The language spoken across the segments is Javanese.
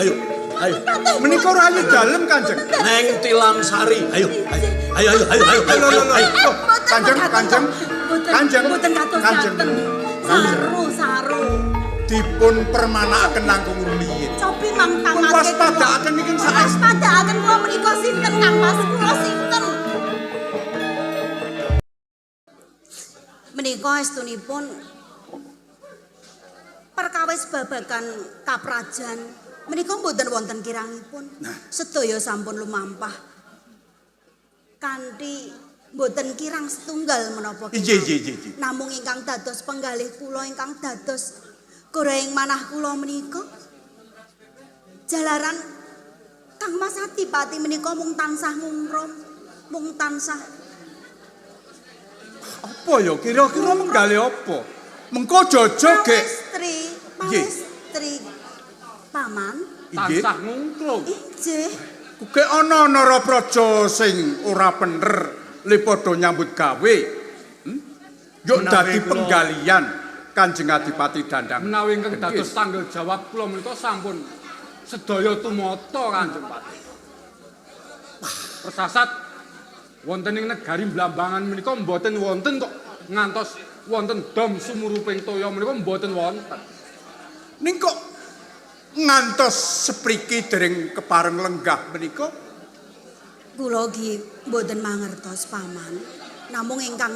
Ayo, ayo. Menika rayi dalem, Kanjeng. Neng Tilamsari. Ayo, ayo. Ayo, ayo, ayo, ayo. Lho, lho, lho. Ayo. Kanjeng, Kanjeng. Kanjeng. Mboten kados Kanjeng. ngaten. Saru, saru. Dipun permanakaken langkung rumiyin. Cobi mang Pun tangake. waspadaaken iki saestu. Waspadaaken kula menika sinten Kang Mas? Kula sinten? Menika estunipun perkawis babagan kaprajan menika mboten wonten kirangipun. Sedaya sampun lumampah. Kanthi mboten kirang setunggal menapa Inggih, inggih, inggih, inggih. Namung ingkang dados penggalih kula ingkang dados goreng manah kula menika jalaran Kang Mas Adipati menika mung tansah ngungrum, mung tansah Apa ya kira-kira menggalih apa? Mengko jojo gek. pawestri, Nggih. pawestri paman. Inggih. Tansah ngungklung. Inggih. Kuke ana Narapraja sing ora bener le padha nyambut gawe. Yuk Menawi dadi kula- penggalian Kanjeng Adipati Dandang. Menawi ingkang dados tanggung jawab kula menika sampun sedaya tumata Kanjeng Patih. Persasat wonten ing negari Blambangan menika mboten wonten kok ngantos wonten dom sumuruping toya menika mboten wonten. Ning kok ngantos sepriki dereng kepareng lenggah menika? Kula ugi mboten mangertos paman. Namung ingkang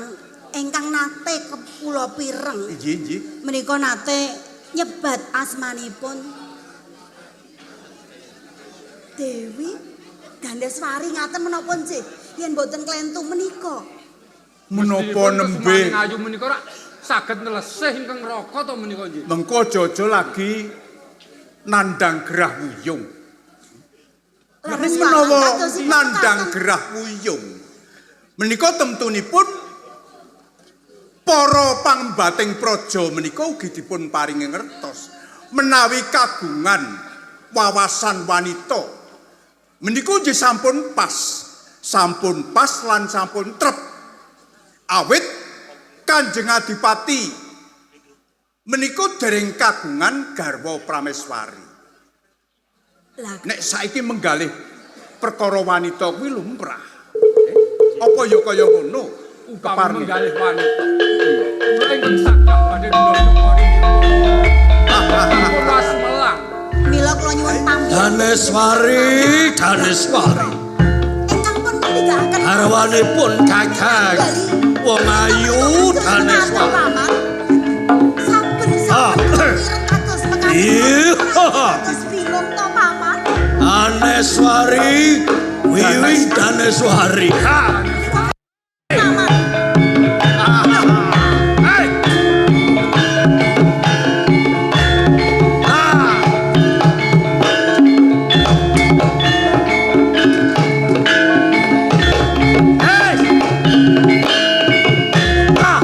ingkang nate kula pireng Inggih, inggih. menika nate nyebat asmanipun Dewi Dandeswari ngaten menapa nggih yen mboten klentu menika. Menapa nembe Kesumaning ayu menika rak saged nelesih ingkang neraka to menika nggih. mengko jojo lagi nandang gerah wuyung. Leres Ning menawa paman, kadosipun nandang mekaten. gerah wuyung menika temtunipun para pangbating praja menika ugi dipun paringi ngertos menawi kagungan wawasan wanita menika nggih sampun pas lan sampun trep awit Kanjeng Adipati menika dereng kagungan garwa prameswari. Lah Nek saiki menggalih perkara wanita kuwi lumrah. Apa ya kaya ngono? Upami Kepareng. menggalih wanita. Kula ingkang saged badhe ndonyo Sampun wasumelang. mila kula nyuwun pamit. Daneswari, Daneswari. Ingkang pun ngendikaken Garwanipun kakang wong ayu Daneswari. Paman. Saben Ah. saben kula mireng kados mekaten. Iya. Kados bingung to paman. Daneswari, Wiwing Daneswari. Ha. Paman. Hey. Ah. Hey. Ah.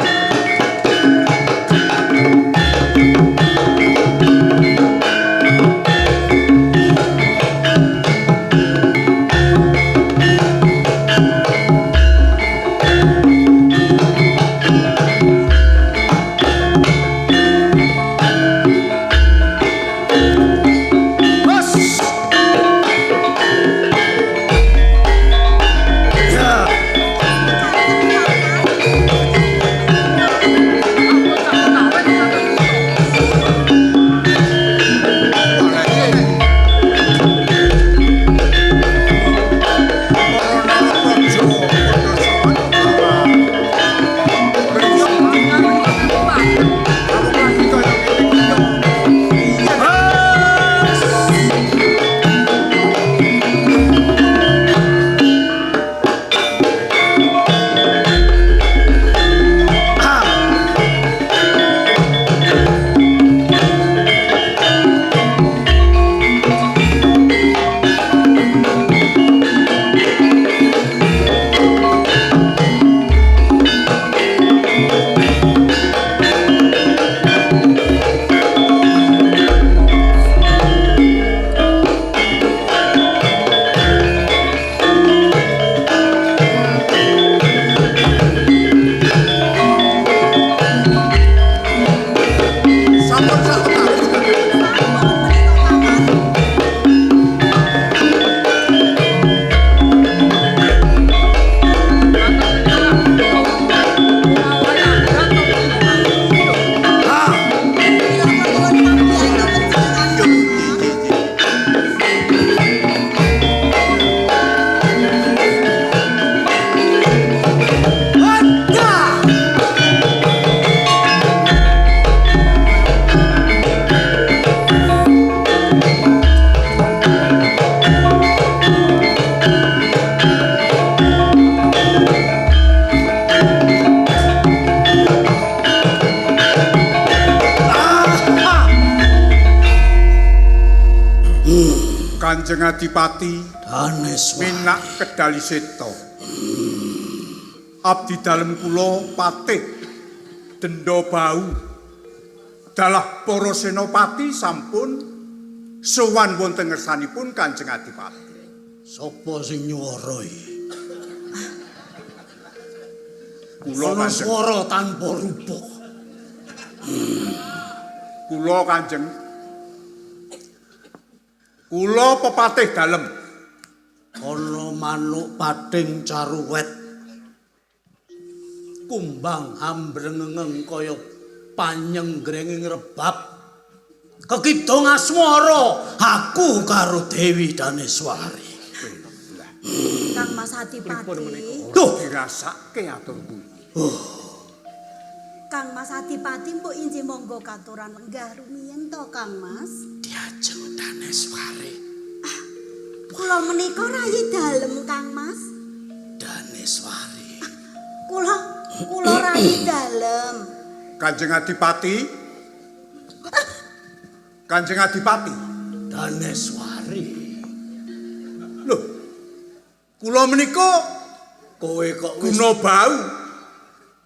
Kanjeng Adipati Daneswari. Minak Kedali Seta. Abdi dalem kula patih denda bau. Dalah para senopati sampun sowan wonten ngersanipun Kanjeng Adipati. Sapa sing nyuwara iki? Kula Ana Kanjeng. swara tanpa rupa. Kula Kanjeng. Kula pepatih dalem. Ana manuk pating caruwet. Kumbang ambrengengeng kaya panyenggrenging rebab. Kekidung asmara aku karo Dewi Daneswari. Kang Mas Adipati. Duh, Dirasake atur kuwi. Kang Mas Adipati mbok injih monggo katuran lenggah rumiyin to Kang Mas. Diajeng Daneswari. Kula menika rayi dalem Kang Mas. Daneswari. Kula rayi dalem. Kanjeng Adipati. Kanjeng Adipati. Daneswari. Lho. Kula menika Kowe kok wis guna bau.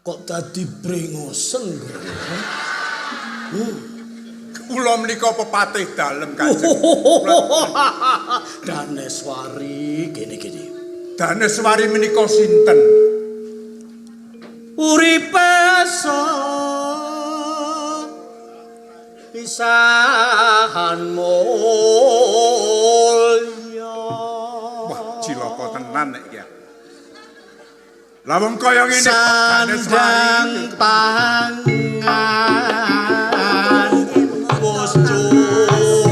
kok dadi brengosen kowe. Kula menika pepatih dalem Kanjeng. Daneswari gini-gini. Daneswari menika sinten? Uripe pisahan mulya. Wah, cilaka tenan nek iki. Lah wong kaya ngene Sandang Daneswari. pangan wis cumawis.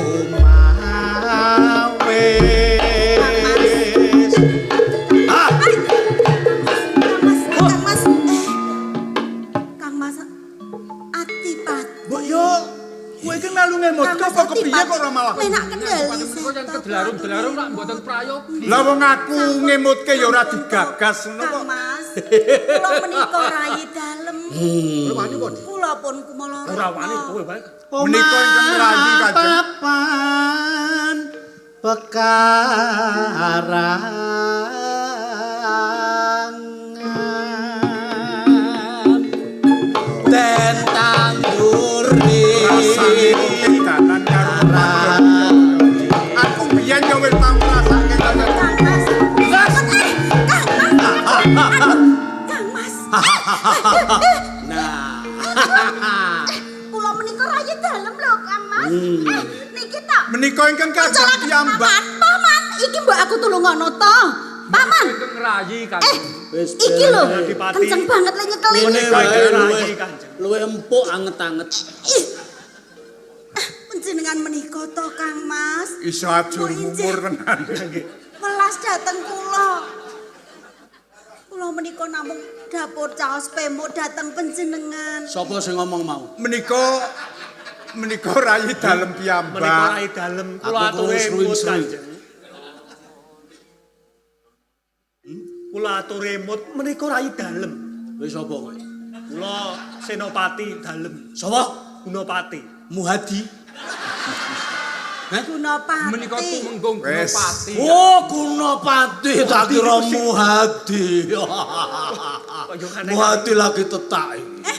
Ah, Kang Mas, Kang Mas Adipati. Mbok yo kowe iki melu ngemot Kang Mas apa kepiye kok ora malah. Menak kendali Menika yen kedlarum-dlarum rak mboten prayogi. Lah wong aku ngemutke ya ora digagas ngono Kang kok. Mas, kula menika rayi dalem. Kula pun kumala. Ora wani kowe wae. Menika ingkang rayi Kanjeng. Papan pekarangan den tanduri Rasane wong edanan karo wadon. Aku biyen yo wis tau ngrasake kaya Kang Mas. Kang Mas. Kang Mas. Nah, Kula menika rayi dalem lho Kang Mas. Niki ta. menika ingkang kajeng piyambak. Paman, paman, iki mbok aku tulungono to. Paman, Ingkang rayi Kanjeng. wis iki lho. Adipati. Kenceng banget le nyekeli. Ngene wae Rayi, luwe Kanjeng. luwe empuk anget-anget. Ih. Ah, panjenengan menika to Kang Mas. Iso ajur Mbok injih. mumur tenan. Welas dateng kula. Kula menika namung dapur caos pemuk dateng panjenengan. Sapa sing ngomong mau? Menika menika rayi dalem Menika piyambak. rayi dalem kula Aku ature krungu emut sruing-sruing. Kanjeng. Kula ature emut menika rayi dalem. Wis sapa kowe? Kula Senopati dalem. Sapa? Gunapati. Muhadi. Gunapati. Menika tumenggung Wes. Gunapati. Oh, Gunapati tak kira Muhadi. Kok yo aneh. Muhadi lagi tetak iki.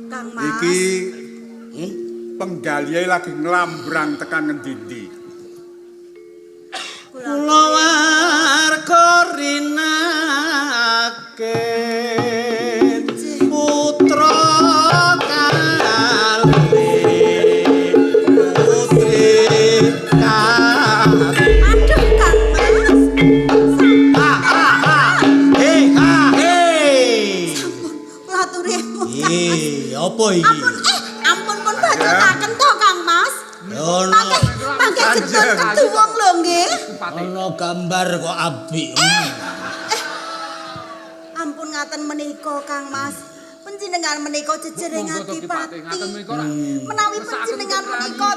Kang Mas. Iki penggalihe lagi nglambrang tekan ngendi-endi. Kula Kula warga rinake putra kali putri kali. Aduh Kang Mas. Ha ha ha. He ha he. Sampun kula aturi emut Kang Mas. Eh, apa iki? Ampun ampun pun bacutaken to Kang Mas. Ono Mangke mangke getun keduwung lho nggih. ono gambar kok apik. Ampun ngaten menika Kang Mas. Panjenengan menika jejering Monggo to Ki Patih, Adipati. ngaten menika rak. Menawi Ngersakaken panjenengan Rayi. menika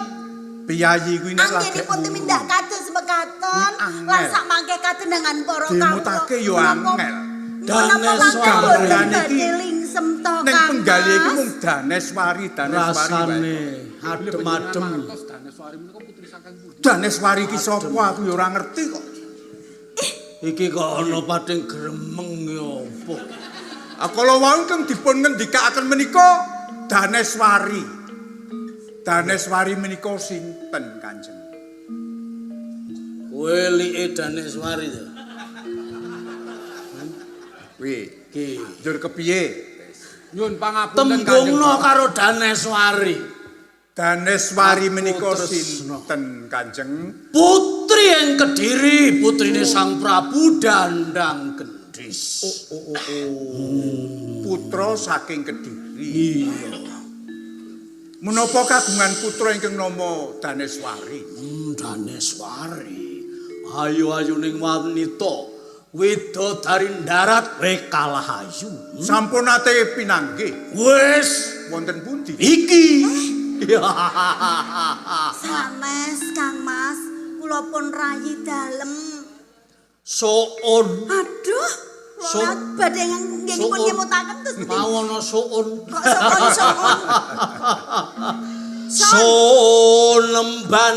Piyayi kuwi nek lagi anggenipun tumindak kados mekaten Kuwi angel. lan sak mangke kadenangan para kawula. Dimutake yo angel. Menapa langkah Daneswari. boten Iki badhe lingsem to Ning Kang penggalih iki Mas? mung Daneswari, Daneswari wae. Rasane Adem-adem. Mangertos Daneswari menika putri saking pundi? Daneswari iki sapa aku ya ora ngerti kok. Iki kok ana pating gremeng ya apa? Ah kala wau ingkang dipun ngendikaaken menika Daneswari. Daneswari menika sinten, Kanjeng? Kowe like Daneswari to? Kuwi Ki. njur kepiye? Nyuwun pangapunten Tembungno karo Daneswari. Daneswari menika tresna. sinten, Kanjeng? Putri ing Kediri, putrine Sang Prabu Dandang Gendis. Oh, oh, oh. Putra saking Kediri. Iya. Menapa kagungan putra ingkang nama Daneswari? Daneswari. Ayu-ayuning wanita widodari darat kowe kalah ayu. Sampun nate pinanggih Wis wonten pundi? iki. Sanes Kang Mas, kula pun rayi dalem. Soon. Aduh, kula badhe nggih pun nyemutaken terus. Mau ana soon. Kok soon-soon. Sonemban.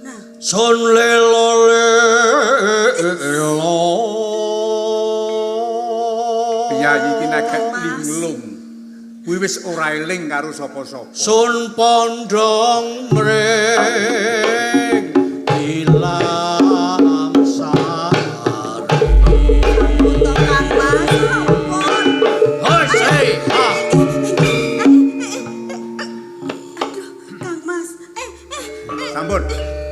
Nah, Son lelo lelo. Piyayi iki nek Kang Mas. linglung. Kuwi wis ora eling karo sapa-sapa. Sun pondong mring tilam sari. Putra Kang Mas, ampun. Hoi, sei, ah. Aduh, Kang Mas. Sampun.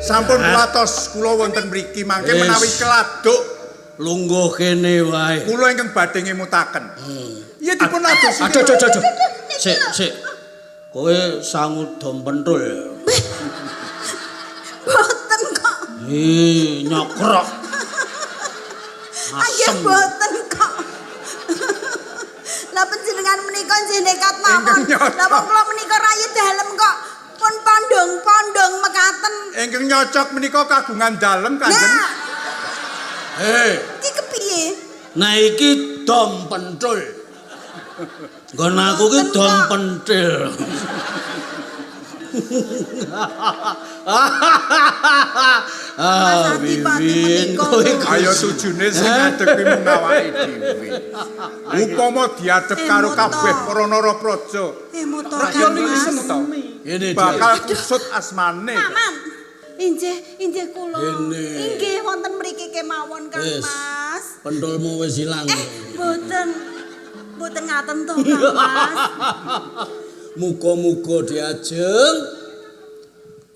Sampun watos kula wonten mriki mangke Wis. menawi keladuk Lungguh kene wae. kula ingkang badhe ngemutaken. Iya dipun adosi. Aduh, aduh, aduh. Sik, sik. Kowe sangu dom pentul. Boten kok. Ih, nyokrok. Nggih Asem. boten kok. Lah panjenengan menika nggih nekat mawon. Ingkang nyocok. Lah wong kula menika rayi dalem kok pun pondong-pondong mekaten. Ingkang nyocok menika kagungan dalem Kanjeng. Nah, Hei, iki kepiye? nah iki dom pentul. Nggon aku ki Boten dom kok. pentil. Mas Adipati Wiwin, menika kowe lho. Ayo tujune sing ngadeg kuwi mung awake dhewe. Upama diadep karo Emot kabeh to. para narapraja, Moto rak yo Kang Mas. lingsem to. Ini Bakal kusut asmane. Paman. Injih, injih kula. Ini. Inggih wonten mriki kemawon Kang Wis. Mas. Pentulmu wis ilang. Boten. Boten ngaten to Kang Mas. Muga-muga diajeng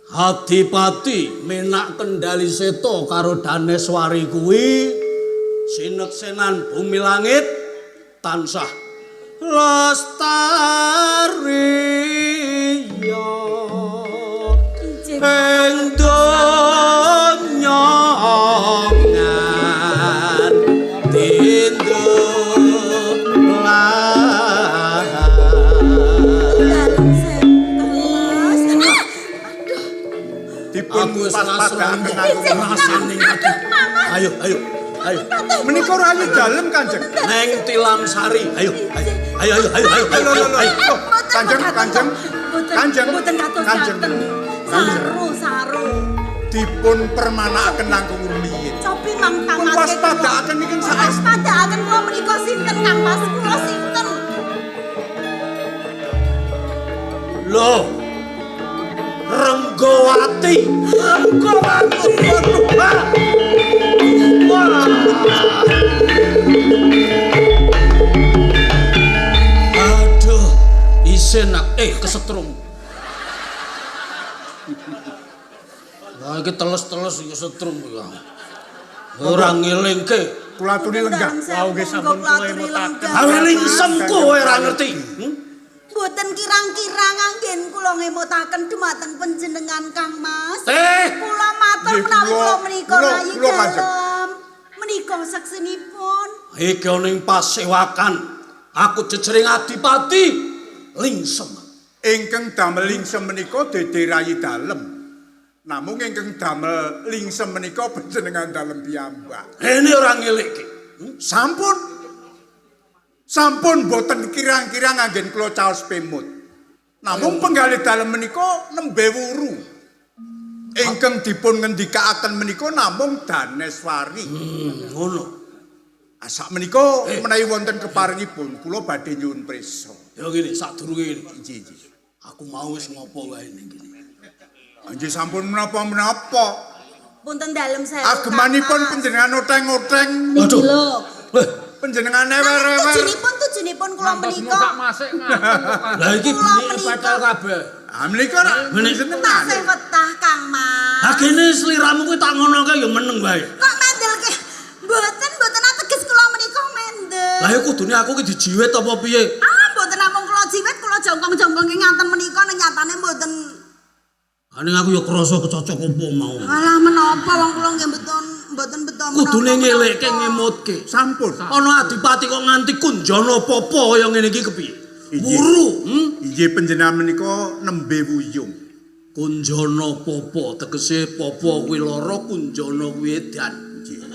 Adipati menak kendali seta karo Daneswari kuwi sineksenan bumi langit tansah lestari ya Injih. ing donya nganti Dalem sewu, Kang Mas. Ah, aduh. Dipun Aku wis paspadakaken aku. rasane. Ayo, ayo, ayo. Menika rayi dalem Kanjeng. Neng Tilam Sari. Ayo, ayo, ayo, ayo, ayo, ayo, Lho lho lho. ayo. Loh, Kanjeng, Kanjeng. Kanjeng. Boten kados Kanjeng. ngaten. Saru, saru. Dipun permanakaken langkung rumiyin. Cobi mang Pun tamatke. waspadakaken ingkang saestu. Waspadakaken kula menika sinten Kang Mas? Kula sinten? Loh. Renggowati, Renggowati. Wah. Wah. Aduh, isin nak kesetrum. Wah, iki teles-teles iki kesetrum iki. Ora ngelingke. Kula aturi lenggah. Wau nggih sampun kula emutaken. Awe lingsem kowe ora ngerti. Mboten kirang-kirang anggen kula ngemutaken dumateng panjenengan Kang Mas. Kula matur Nggih, menawi kula menika rayi kula, Kanjeng. dalem. Menika seksinipun. Iki ana ing pasewakan. Aku jejering adipati lingsem. Ingkang damel lingsem menika dede rayi dalem. Namung ingkang damel lingsem menika panjenengan dalem piyambak. Ini ora ngelikke. Sampun. Sampun boten kirang-kirang anggen kula caos pemut. Namung penggalih dalem menika nembe wuru. Ingkang dipun ngendikaaken menika namung Daneswari. Ngono. Sak menika menawi wonten keparengipun kula badhe nyuwun prisa. Ya ngene, sadurunge ngene. Inggih, inggih. Aku mau wis ngopo wae ning kene. Inggih sampun menapa-menapa. Punten dalem sewu. Agemanipun panjenengan oteng-oteng, Waduh. Lho. Leh, panjenengan ewer-ewer. Tujunipun kula Ngantos menika musak masik ngaten kok. lah iki Kula benike menika. petel kabeh. Ah menika rak Ngene. tasih wetah Kang Mas. Ha kene sliramu kuwi tak ngonoke ya meneng wae. Kok mendel ke mboten ateges kula menika mendel. Lah ya kudune aku ki dijiwit apa piye? Ah, mboten namung kula jiwit, kula jongkong-jongkongke ngaten menika ning nyatane mboten. Ning aku ya krasa kecocok apa mau. Alah menapa wong kula nggih mboten beto menapa. Kudune ngelekke ngemutke. Sampun. Ana adipati kok nganti kunjana apa-apa kaya ngene iki kepiye? Inggih. Wuru, Inggih panjenengan menika nembe wuyung. Kunjana popo tegese popo kuwi lara, kunjana kuwi edan. Inggih.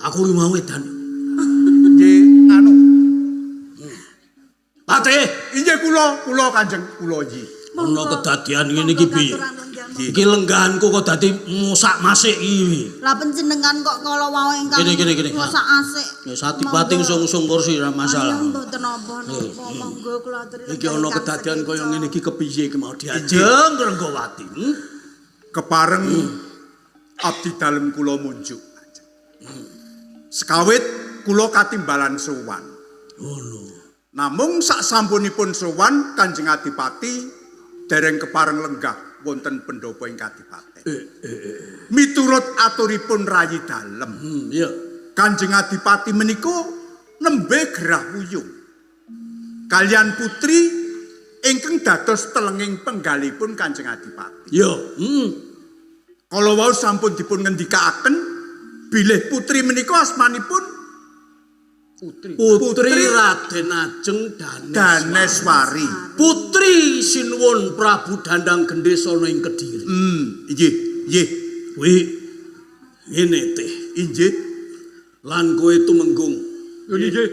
Aku ki mau edan. Inggih anu. Patih, Inggih kula Kanjeng kula nggih. ana kedadian ngene iki piye? Iki lenggahanku kok dadi musak-masik iki. Lah panjenengan kok kala wau ingkang Gini. masak asik. Wis adipati usung-usung kursi ora masalah. Ayo mboten napa-napa, monggo kula aturi. Iki ana kedadian kaya ngene iki kepiye iki mau diajeng Renggawati. Kepareng abdi dalem kula munjuk. Sekawit kula katimbalan sowan. Ngono. Namung sak sampunipun sowan Kanjeng Adipati dereng kepareng lenggah wonten pendopo ing kadipaten. Miturut aturipun rayi dalem, Iya. Kanjeng Adipati menika nembe gerah wuyung. Kalian putri ingkang dados telenging penggalipun Kanjeng Adipati. Iya, Kala wau sampun dipun ngendikaaken bilih putri menika asmanipun Putri. Putri Raden Ajeng Daneswari. Daneswari. Putri Sinuwun Prabu Dandang Gendesana ing Kediri. Inggih, nggih, Kuwi ngene teh. inggih. Lan kowe tumenggung Lho nggih.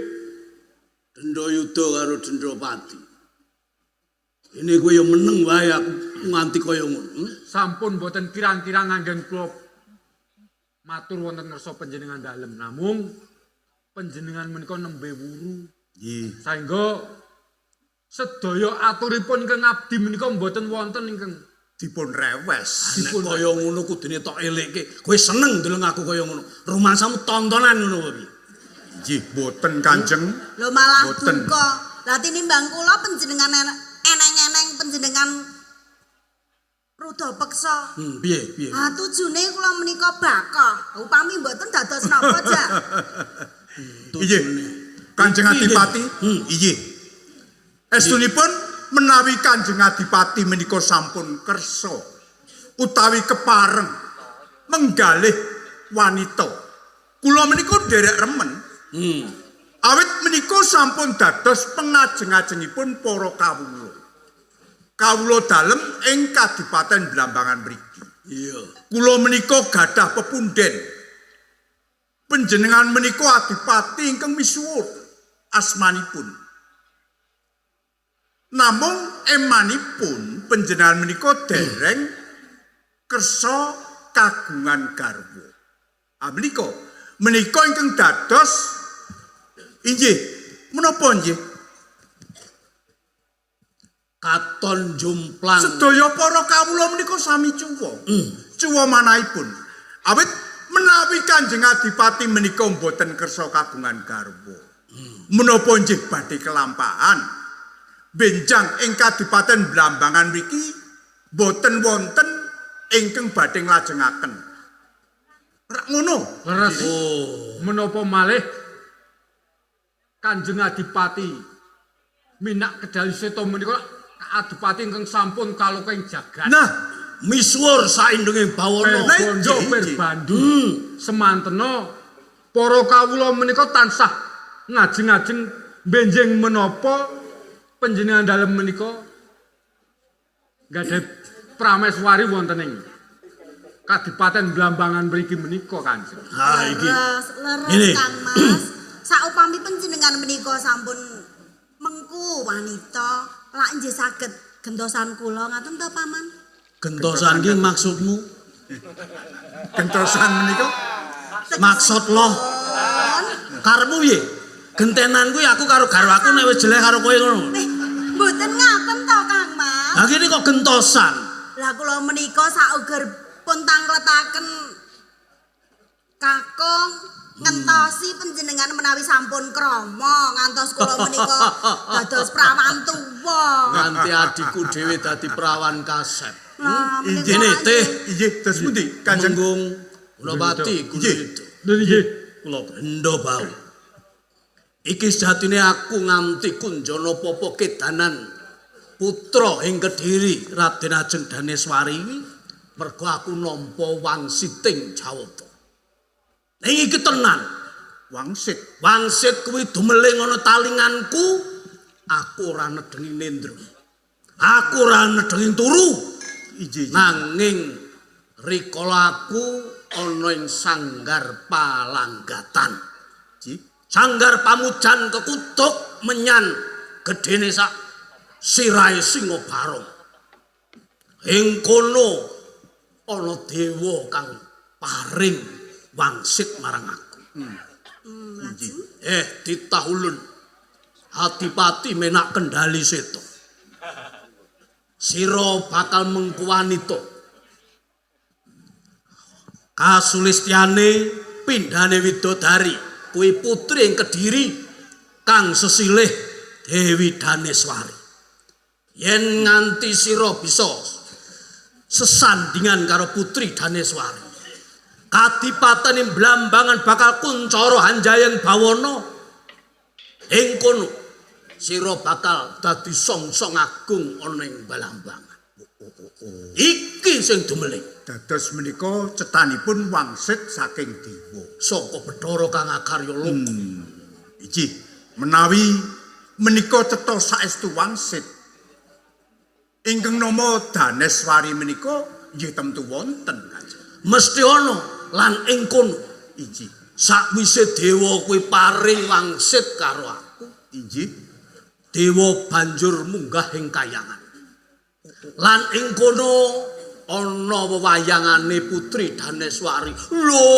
Dendayuda karo Dendapati. Ini kowe ya meneng wae aku nganti kaya ngono. Sampun mboten kirang-kirang anggen kula matur wonten ngersa panjenengan dalem. Namung panjenengan menika nembe wuru. Nggih. Saengga sedaya aturipun ingkang abdi menika mboten wonten ingkang Dipun rewes. Nek kaya ngono kudune tok elekke. Kowe seneng ndeleng aku kaya ngono. Rumangsamu tontonan ngono apa piye? Nggih, boten Kanjeng. Lho malah Mboten. duka. Lah tinimbang kula panjenengan eneng-eneng panjenengan ruda peksa. Piye piye? Ah tujune kula menika bakoh. Upami mboten dados napa, Jak? Inggih. Kanjeng Adipati, inggih. Estunipun menawi Kanjeng Adipati menika sampun kersa utawi kepareng menggalih wanita. Kula menika nderek remen. Awit menika sampun dados pengajeng-ajengipun para kawula. Kawula dalem ing Kadipaten Blambangan mriki. Iya. Kula menika gadah pepunden. Panjenengan menika adipati ingkang misuwur asmanipun. Namung emanipun panjenengan menika dereng kersa kagungan garwa. Ah menika ingkang dados inggih menapa nggih? Katon jomplang. Sedaya para kawula menika sami cuwa. Cuwa manahipun. Awit menawi Kanjeng Adipati menika mboten kersa kagungan garwa. Menapa nggih badhe kelampahan? Benjang ing Kadipaten Blambangan mriki mboten wonten ingkang badhe nglajengaken. Rak ngono. leres. Menapa malih Kanjeng Adipati Minak Kedali Seta menika adipati ingkang sampun kaloka ing jagat. Nah, misuwur saindenging bawana. Bondo Pirbandu. Semantena para kawula menika tansah ngajeng-ajeng benjing menapa panjenengan dalem menika gadhahi prameswari wonten ing Kadipaten Blambangan mriki menika Kanjeng. Ha iki. Leres Kang Mas. Saupami panjenengan menika sampun mengku wanita lak nggih saged Gentosan kula ngaten to, Paman? Gentosan ki maksudmu? Gentosan menika Maksud lo karepmu piye? Gentenan kuwi aku karo garwaku nek wis jelek karo kowe ngono. Mboten ngaten to, Kang Mas. Lah kene kok gentosan. Lah kula menika sauger pun tangkletaken kakung ngentosi panjenengan menawi sampun krama ngantos kula menika dados prawan tuwa. Nganti adikku dhewe dadi prawan kasep. Lah menika Ngene teh inggih terus pundi Kanjeng Menggung Gunapati Gunung. Lho nggih. Kula bendo bau. Iki sejatine aku nganti kunjana popo kedanan putra ing Kediri Raden Ajeng Daneswari iki mergo aku nampa wangsiting Jawata. Ning iki tenan, wangsit. Wangsit kuwi dumeling ana talinganku, aku ora nedhengi nendra. Aku ora nedhengi turu. Inggih. Nanging rikala aku ana ing sanggar palanggatan. Inggih. Sanggar pamujan kekutuk menyan gedene sak sirahe Singa Barong. Ing kono ana dewa kang paring wangsit marang aku. Inggih. Ditahulun Adipati menak kendali seta. Sira bakal mengku wanita. Kasulistyane pindhane widodari kuwi putri ing Kediri kang sesilih Dewi Daneswari. Yen nganti sira bisa sesandingan karo putri Daneswari, kadipatene Blambangan bakal kuncara hanjayeng bawana. Ing kono sira bakal dadi songsong agung ana ing Blambangan. Iki sing dumeling Dados menika cetanipun wangsit saking dewa. saka Bathara kang akarya loka. Inggih, menawi menika cetha saestu wangsit. Ingkang nama Daneswari menika nggih temtu wonten Kanjeng. Mesti ana lan ing kono Inggih. sakwise dewa kuwi paring wangsit karo aku, Inggih. dewa banjur munggah ing kayangan. Lan ing kono ana wewayangane putri Daneswari. Lho,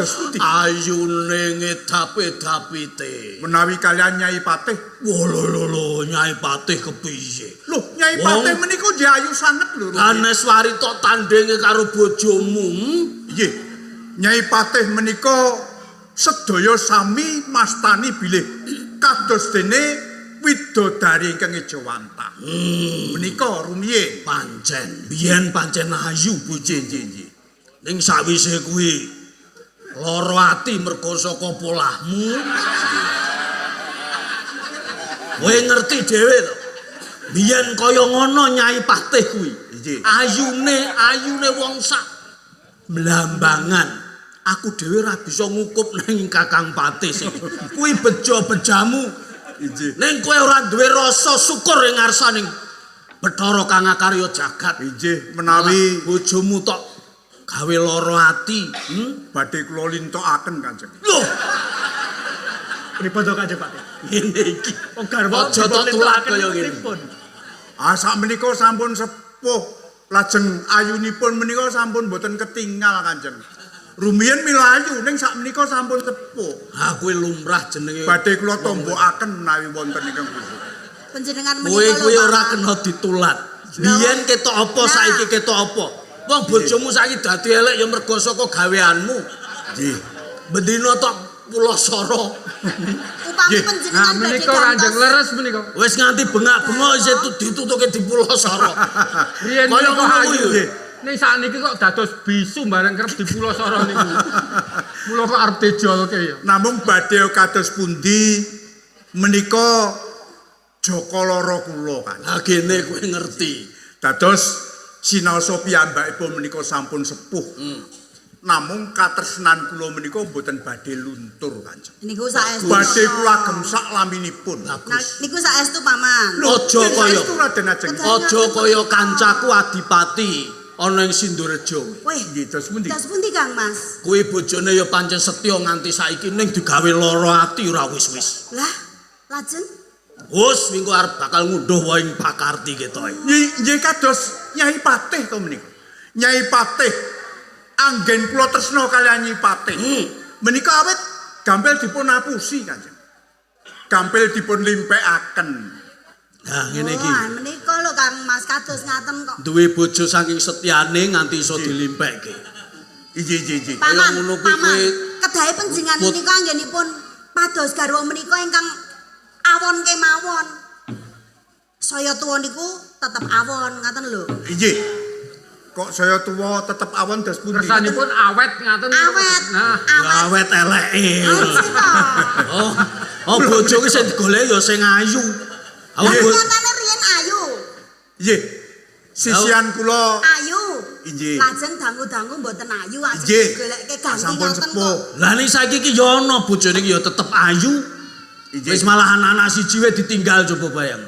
Terus pundi? ayune ngedap-edapite. Menawi kalian Nyai Patih. Wah, lho lho lho, Nyai Patih kepiye? Lho, Nyai Patih menika nggih ayu sanget lho. Daneswari tok tandinge karo bojomu. Nggih. Nyai Patih menika sedaya sami mastani bilih kados dene widodari ingkang ejawantah. Menika rumiyin. Pancen, biyen pancen ayu bojo. Nggih, nggih. Ning sawise kuwi lara ati mergo saka polahmu. Kowe ngerti dhewe to. Biyen kaya ngono Nyai Patih kuwi. Nggih. Ayune wong sak Blambangan. Aku dhewe ora bisa ngukup nang Kakang Patih sing. Kuwi bejo-bejamu. Inggih. Ning kowe ora duwe rasa syukur ing ngarsaning Bathara kang akarya jagat. Inggih, menawi bojomu tok gawe lara ati. Badhe kula lintokaken Kanjeng. Loh, Pripun to Kanjeng Patih? ngene iki. Wong garwa Aja tok tulak kaya ngene. Pripun? Ah sakmenika sampun sepuh, lajeng ayunipun menika sampun boten ketingal Kanjeng. Rumiyin milayu ning sakmenika sampun sepuh. Ha kowe lumrah jenenge. Badhe kula tombokaken menawi wonten ingkang pundi. Panjenengan Kowe menika kuwi lho, ora Paman. kena ditulat. Biyen ketok apa saiki ketok apa. Wong bojomu saiki dadi elek ya mergo saka gaweanmu. Nggih. Bendina tok pulasara. Upami Nggih. Nah panjenengan badhe menika Kanjeng gantos leres menika. Wis nganti bengak-bengok isih ditutuke di pulasara. Riyen Kaya menika ngono ayu. kuwi. Ning sakniki kok dados bisu bareng kerep dipulasara niku. Mula kok arep dijolke ya. Namung badhe kados pundi menika Jaka Lara kula Kanjeng. Lah gene kowe ngerti. Dados sinaosa piyambakipun menika sampun sepuh. Namung katresnan kula menika mboten badhe luntur Kanjeng. Niku saestu. Badhe kula agem sak laminipun. Nah, niku saestu Paman. Aja kaya saestu Raden Ajeng. aja kaya kancaku Adipati ana ing Sindurejo. Weh, Nggih, terus pundi? terus pundi Kang Mas? Kuwi bojone ya pancen setya nganti saiki ning digawe lara ati ora wis-wis. Lah, lajeng Wis minggu arep bakal ngunduh wae ing pakarti ketoke. Nggih kados Nyai Patih to menika. Nyai Patih anggen kula tresna kaliyan Nyai Patih. Menika awit gampil dipun apusi Kanjeng. Gampil dipun limpekaken. Nah ngene iki. Oh, menika lho Kang Mas kados ngaten kok. Duwe bojo saking setyane nganti iso dilimpekke. Inggih inggih inggih. Paman, ngono kuwi paman, kedahe panjenengan menika anggenipun pados garwa menika ingkang awon kemawon. Saya tuwa niku tetep awon, ngaten lho. Inggih. Kok saya tuwa tetep awon dos pundi? Kersanipun awet ngaten. Awet. Nah, Awet. Awet eleke. Oh, Oh, oh bojo ki sing digoleki ya sing ayu. Awak nyatane riyen ayu. Nggih. Sisian kula Ayu. Inggih. Lajeng dangu-dangu mboten ayu, ajeng digolekke ganti Sampun ngoten sepuh. kok. Lah ning saiki ki ya ana bojone ki ya tetep ayu. Wis malah anak-anak siji wae ditinggal coba bayang.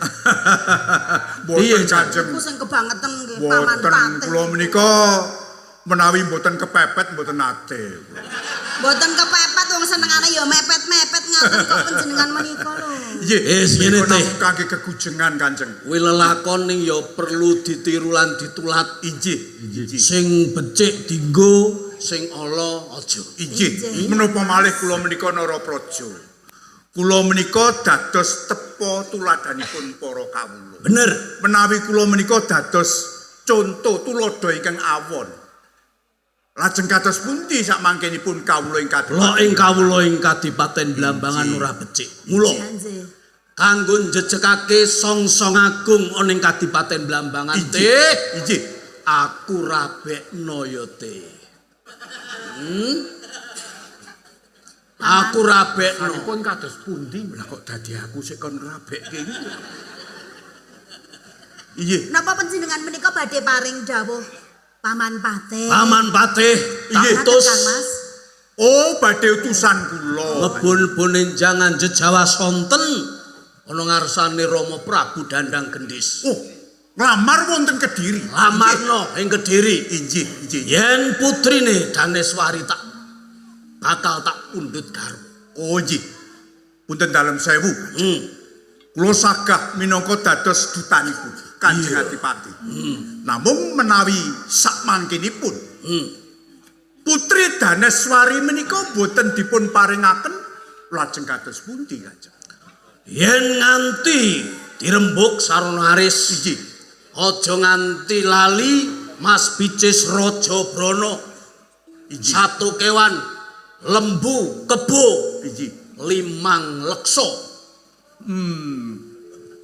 Mboten Kanjeng. Iku sing kebangetan nggih paman Mboten Patih. kula menika menawi mboten kepepet mboten nate. Mboten kepepet wong senengane ya mepet-mepet ngaten kok panjenengan menika lho. Nggih. Wis ngene teh. Kangge kegujengan Kanjeng. Kuwi lelakon ning ya perlu ditiru lan ditulat. Inggih. Inggih. Sing becik dinggo, sing ala aja. Inggih. Menapa malih kula menika Narapraja. Kula menika dados tepa tuladanipun para kawula. Bener. Menawi kula menika dados conto tuladha ingkang awon. Lajeng kados pundi sakmangkenipun kawula ing kadipaten? Lo ing kawula ing Kadipaten Blambangan ora becik. Mula kanggo njejegake songsong agung ana ing Kadipaten Blambangan teh, Inggih. aku rabekno ya teh. Aku rabekno. Sanipun kados pundi? Lah kok dadi aku sik kon ngrabekke iki. Inggih. Napa panjenengan menika badhe paring dawuh Paman Patih? Paman Patih Inggih. tak utus Kang Mas. Oh, badhe utusan kula. ngebun-bunin jangan jejawa sonten ana ngarsane Rama Prabu Dandang Gendis. Oh, nglamar wonten Kediri. Lamarno ing Kediri. Inggih, inggih. Yen putrine Daneswari tak bakal tak pundhut garwa. Oh, inggih. Punten dalem sewu. Kula sagah minangka dados dutanipun Kanjeng Adipati. Namung menawi sakmangkenipun Putri Daneswari menika boten dipun paringaken lajeng kados pundi Kanjeng? Yen nganti dirembuk sarana aris, Inggih. aja nganti lali Mas Bicis Raja Brana. Inggih. Satu kewan lembu kebo Inggih. limang leksa.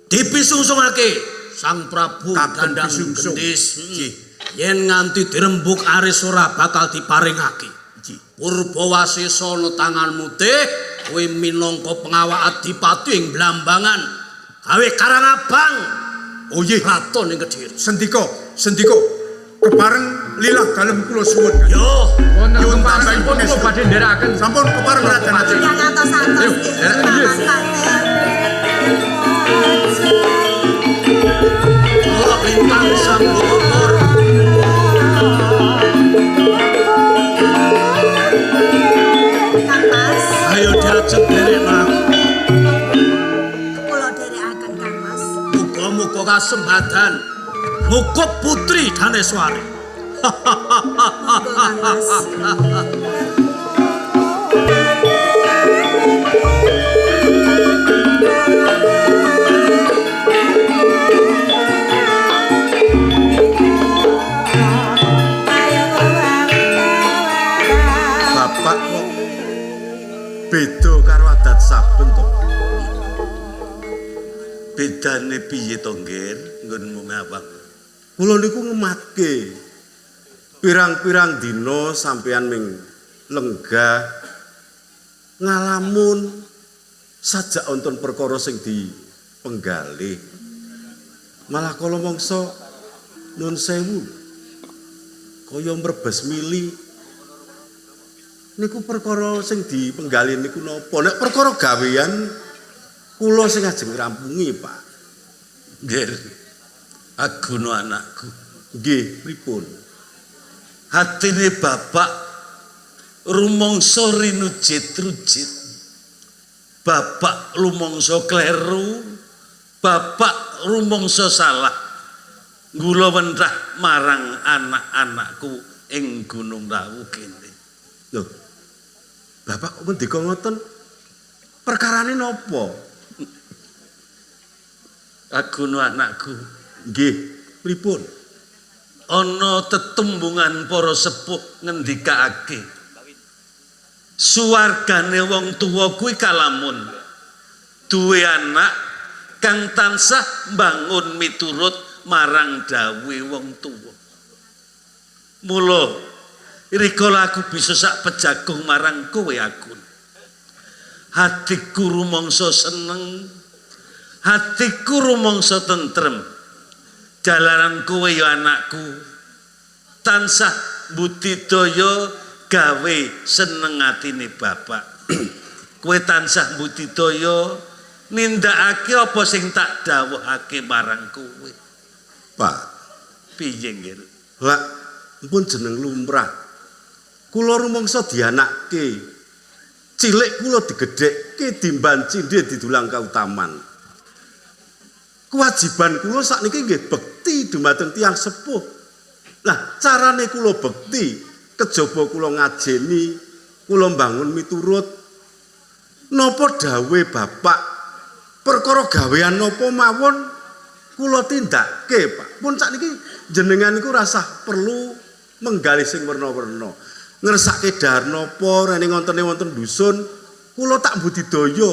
Dipisungsungake Sang Prabu Kagem Dandang pisungsung. Gendis. Inggih. Yen nganti dirembuk aris ora bakal diparingake. Inggih. Purbawasesa ana tanganmu teh, kowe minangka pengawak adipati ing Blambangan. Gawe Karang Abang Oh nggih. kraton ing Kediri. Sendika, sendika. Kepareng lilah dalem kula suwun. Kanjeng. Yo, Wonten Nyuwun keparengan tambahi kula badhe nderekaken. Sampun kepareng Raden Ajeng. Ingkang atos-atos nggih Paman Patih. kula lintang sambokor. Kang Mas, Ayo diajeng derekno aku. kula dherekaken Kang Mas. Muga-muga kasembadan ngukup putri Daneswari. Monggo Kang Mas. Bapak kok beda karo adat saben to. Bedane piye to, Nggir? Nggonmu ngawang. Kula niku ngematke. Pirang-pirang dina sampeyan ming lenggah ngalamun sajak wonten perkara sing dipenggalih. Malah kala mangsa nun sewu kaya mrebes mili niku perkara sing dipenggalih niku napa? Nek perkara gawean kula sing ajeng ngrampungi, Pak. Nggir. Agono anakku. Nggih, pripun? Hatine bapak rumangsa rinujit-rujit. Bapak lumangsa kleru Bapak rumangsa salah gula wentrah marang anak-anakku ing Gunung Lawu kene. Lho. Bapak kok ngendika ngoten? Perkarane napa? Agono anakku, Nggih, pripun? Ana tetembungan para sepuh ngendikake suwargane wong tuwa kuwi kalamun duwe anak kang tansah mbangun miturut marang dawuhe wong tuwa. Mula rikala aku bisa sak pejagung marang kowe aku. Hatiku rumangsa seneng, hatiku rumangsa tentrem. Jalaran kowe ya anakku tansah budidaya gawe seneng atine bapak. Kowe tansah budidaya nindakake apa sing tak dawuhake marang kowe. Pak, Piye nggih? Lah pun jeneng lumrah. Kula rumangsa dianakke. Cilik kula digedhekke dimban cindhe didulang kautaman. Kewajiban kula sakniki nggih bekti dumateng tiyang sepuh. Lah carane kula bekti kejaba kula ngajeni, kula mbangun miturut napa dawuhe bapak, perkara gawean napa mawon kula tindake, Pak. Pun sakniki jenengan niku rasah perlu menggalih sing werna-werna. Ngersake dhahar napa rene ngontene wonten dusun, kula tak budidaya.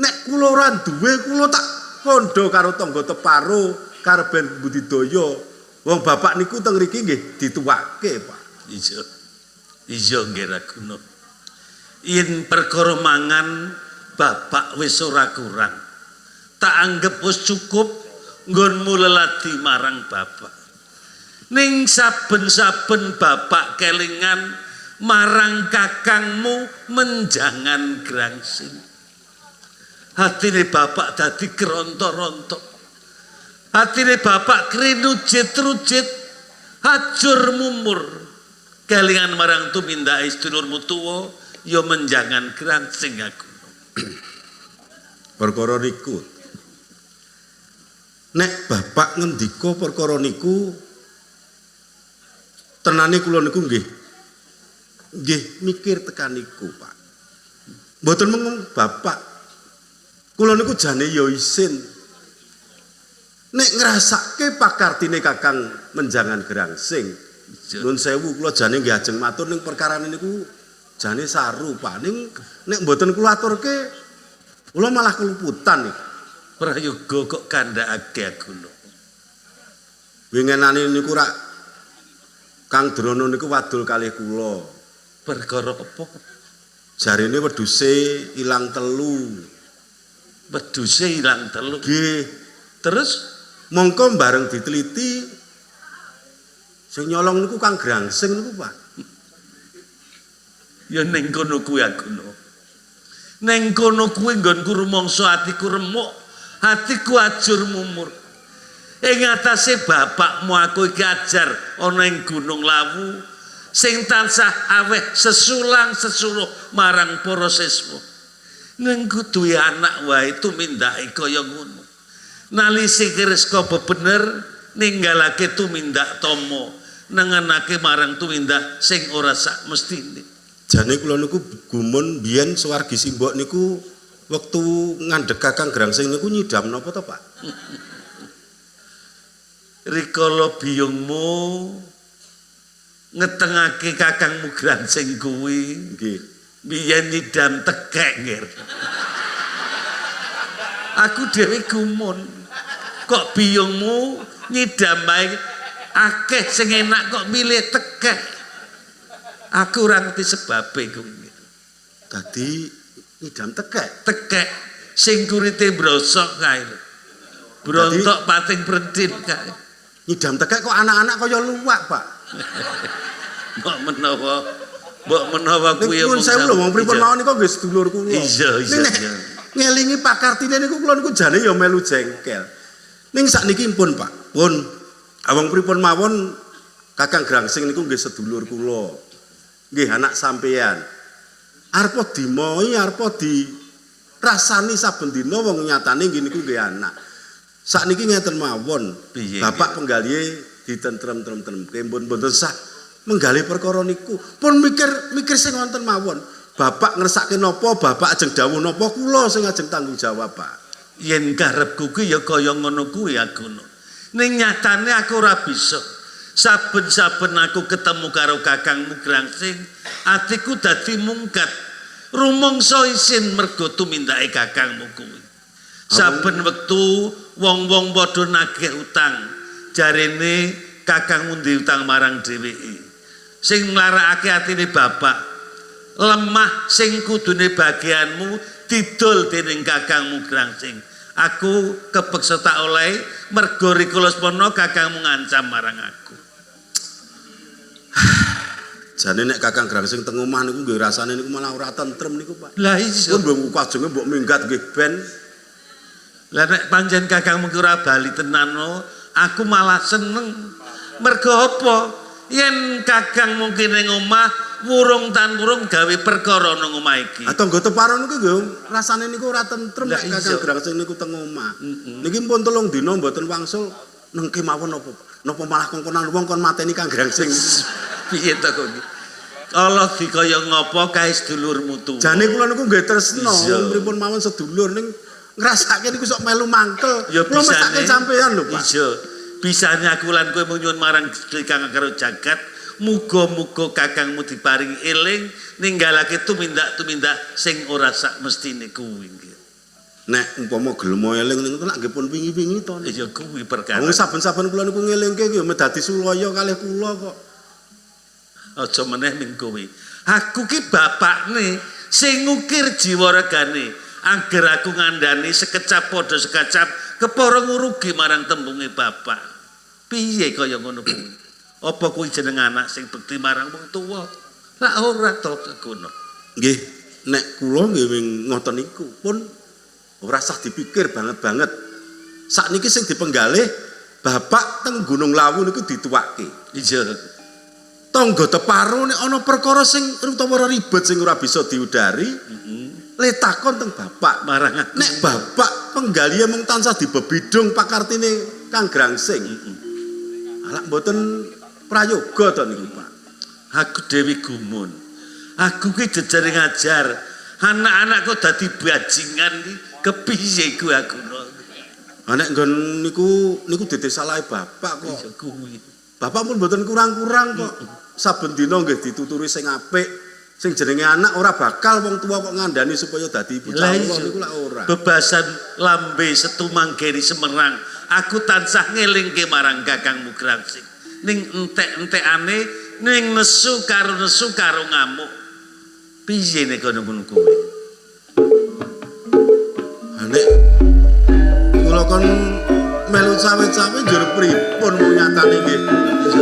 Nek kula ora duwe, kula tak kandha karo tangga teparo kareben budidaya. Wong bapak niku teng mriki nggih dituwake, Pak. Iya. Iya nggih Raguna. Yen perkara mangan bapak wis ora kurang. Tak anggep wis cukup nggonmu leladi marang bapak. Ning saben-saben bapak kelingan marang kakangmu menjangan grangsing. Hatine bapak dadi kerontok-rontok. Hatine bapak krinujit-rujit, hajur mumur. Kelingan marang tumindake sedulurmu tuwa ya menjangan grangsing aku. Perkara niku. Nek bapak ngendika perkara niku tenane kula niku nggih nggih mikir tekan niku, Pak. Mboten mung bapak. Kula niku jane ya isin. Nek ngrasake pakartine Kakang Menjangan Grangsing. Nuwun sewu kula jane nggih ajeng matur ning perkara niku jane saru, Pak. Ning nek mboten kula aturke kula malah keluputan niku. Prayoga kok kandhakake Agono. Wingenane niku rak Kang Drono niku wadul kalih kula. Perkara apa? Jarine wedhuse ilang telu. Wedhuse ilang telu. Nggih. Terus mongko bareng diteliti sing nyolong niku Kang Grangsing niku, Pak. Ya ning kono kuwi Agono. Ning kono kuwi nggonku rumangsa atiku remuk, atiku ajur mumur. Ing atase bapakmu aku iki ajar ana ing Gunung Lawu sing tansah aweh sesulang sesuluh marang para siswa. Ning kudu anak wae tumindake kaya ngono. Nalise Keriska bebener ninggalake tumindak tama, nengenake marang tumindak sing ora sak mestine. Jane kula niku gumun biyen swargi simbok niku wektu ngandhek Kakang Grangsing niku nyidam napa to, Pak? Rikala biyungmu ngetengake kakangmu Grangsing kuwi, nggih, biyen nyidam tekek nggih. Aku dhewe gumun. Kok biyungmu nyidam bae akeh sing enak kok milih tekek. Aku ora ngerti sebabe kuwi. Dadi nyidam tekek. Tekek sing kurite brosok kae lho. Brontok pating prentil kae. Nyidam tekek kok anak-anak kaya luwak, Pak. Mbok menawa kuwi Nuwun sewu lho wong pripun mawon niku nggih sedulur kula. Iya, iya. Ngelingi Pak Kartine niku kula niku jane ya melu jengkel. Ning sakniki pun, Pak. Pun awong pripun mawon Kakang Grangsing niku nggih sedulur kula. Nggih anak sampeyan. Arepa dimoi, arepa di Rasani saben dina wong nyatane nggih niku nggih anak. Sakniki ngeten mawon. Bapak penggalihe ditentrem-trem-tremke pun mboten sah menggali perkara niku. Pun mikir sing wonten mawon. Bapak ngersake napa, bapak ajeng dawuh napa, kula sing ajeng tanggung jawab, Pak. Yen karepku kuwi ya kaya ngono kuwi aku. Ning nyatane aku ora bisa. Saben-saben aku ketemu karo kakangmu Grangsing, atiku dadi mungkat. Rumangsa isin mergo tumindake kakangmu kuwi. Saben wektu wong-wong padha nagih utang. Jarene kakangmu ndek utang marang dheweke. Sing nglarakake atine bapak, lemah sing kudune bagianmu didol dening kakangmu Grangsing. Aku kepeksa tak oleh mergo rikala semono kakangmu ngancam marang aku. Jane nek Kakang Grangsing teng omah niku nggih rasane niku malah ora tentrem niku, Pak. Lah iya. Pun mbok kajenge mbok minggat nggih ben. Lah nek pancen kakangmu ki ora bali tenan, aku malah seneng. Mergo apa? Yen kakangmu ki ning omah wurung tan wurung gawe perkara nang omah iki. Ah tangga teparo niku nggih rasane niku ora tentrem nek Kakang Grangsing niku teng omah. Niki pun 3 dina mboten wangsul nengke mawon napa. Napa malah kongkonan wong kon mateni Kang Grangsing. Piye to kok iki? Allah dikaya ngapa kae sedulurmu tuwa. Jane kula niku nggih tresna pripun mawon sedulur ning ngrasake niku sok melu mangkel. Ya kula mesake sampean lho, Pak. Iya. Bisane aku lan kowe mung nyuwun marang Gusti Kang karo jagat, muga-muga kakangmu diparingi eling ninggalake tumindak-tumindak sing ora sak mestine kuwi. Nek umpama gelem eling niku lak nggih pun wingi-wingi to. Ya kuwi perkara. Wong saben-saben kula niku ngelingke ya dadi sulaya kalih kula kok. Aja meneh ning kowe. Aku ki bapakne sing ngukir jiwa regane. Angger aku ngandani sekecap padha sekecap kepara ngurugi marang tembunge bapak. Piye kaya ngono kuwi? Apa kuwi jeneng anak sing bekti marang wong tuwa? Lah ora to kekono. Nggih, nek kula nggih ngoten niku pun ora sah dipikir banget-banget. Sakniki sing dipenggalih bapak teng Gunung Lawu niku dituwake. Iya. Tangga teparo nek ana perkara sing utawa ribet sing ora bisa diudari, le takon teng bapak. Marang aku. Nek bapak penggalihe mung tansah dibebidung pakartine Kang Grangsing. Alak mboten prayoga to niku, Pak. Aku dewi gumun. Aku ki jejere ngajar. Anak-anakku dadi bajingan ki kepiye ku aku. Ha nek nggon niku niku dadi salahe bapak kok. Iya kuwi. Bapak pun mboten kurang-kurang kok. Saben dina nggih dituturi sing apik. Sing jenenge anak ora bakal wong tua kok ngandani supaya dadi bocah niku lak ora. Bebasan lambe setumanggeni Semerang. Aku tansah ngelingke marang kakangmu Grangsing. Ning entek-entekane ning nesu karo ngamuk. Piye nek kono ngono kuwi? Ha nek kula kon melu cawe-cawe njur pripun wong nyatane nggih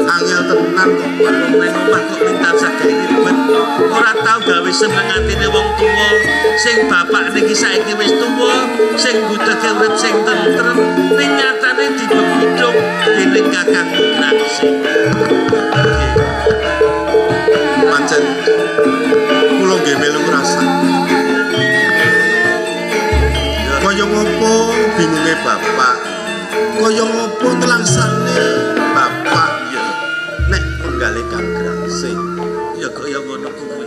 angel tenan kok. Wong nang omah kok ning tansah gawe ribet. Ora tau gawe seneng atine wong tuwa. Sing bapak niki saiki wis tuwa, sing butuhke urip sing tentrem, ning nyatane dibebidung dening kakangmu Grangsing. Pancen kula nggih melu ngrasake. Kaya ngopo bingunge bapak? Kaya ngopo telangsane bapak ya nek menggalih Kang Grangsing. Ya kaya ngono kuwi.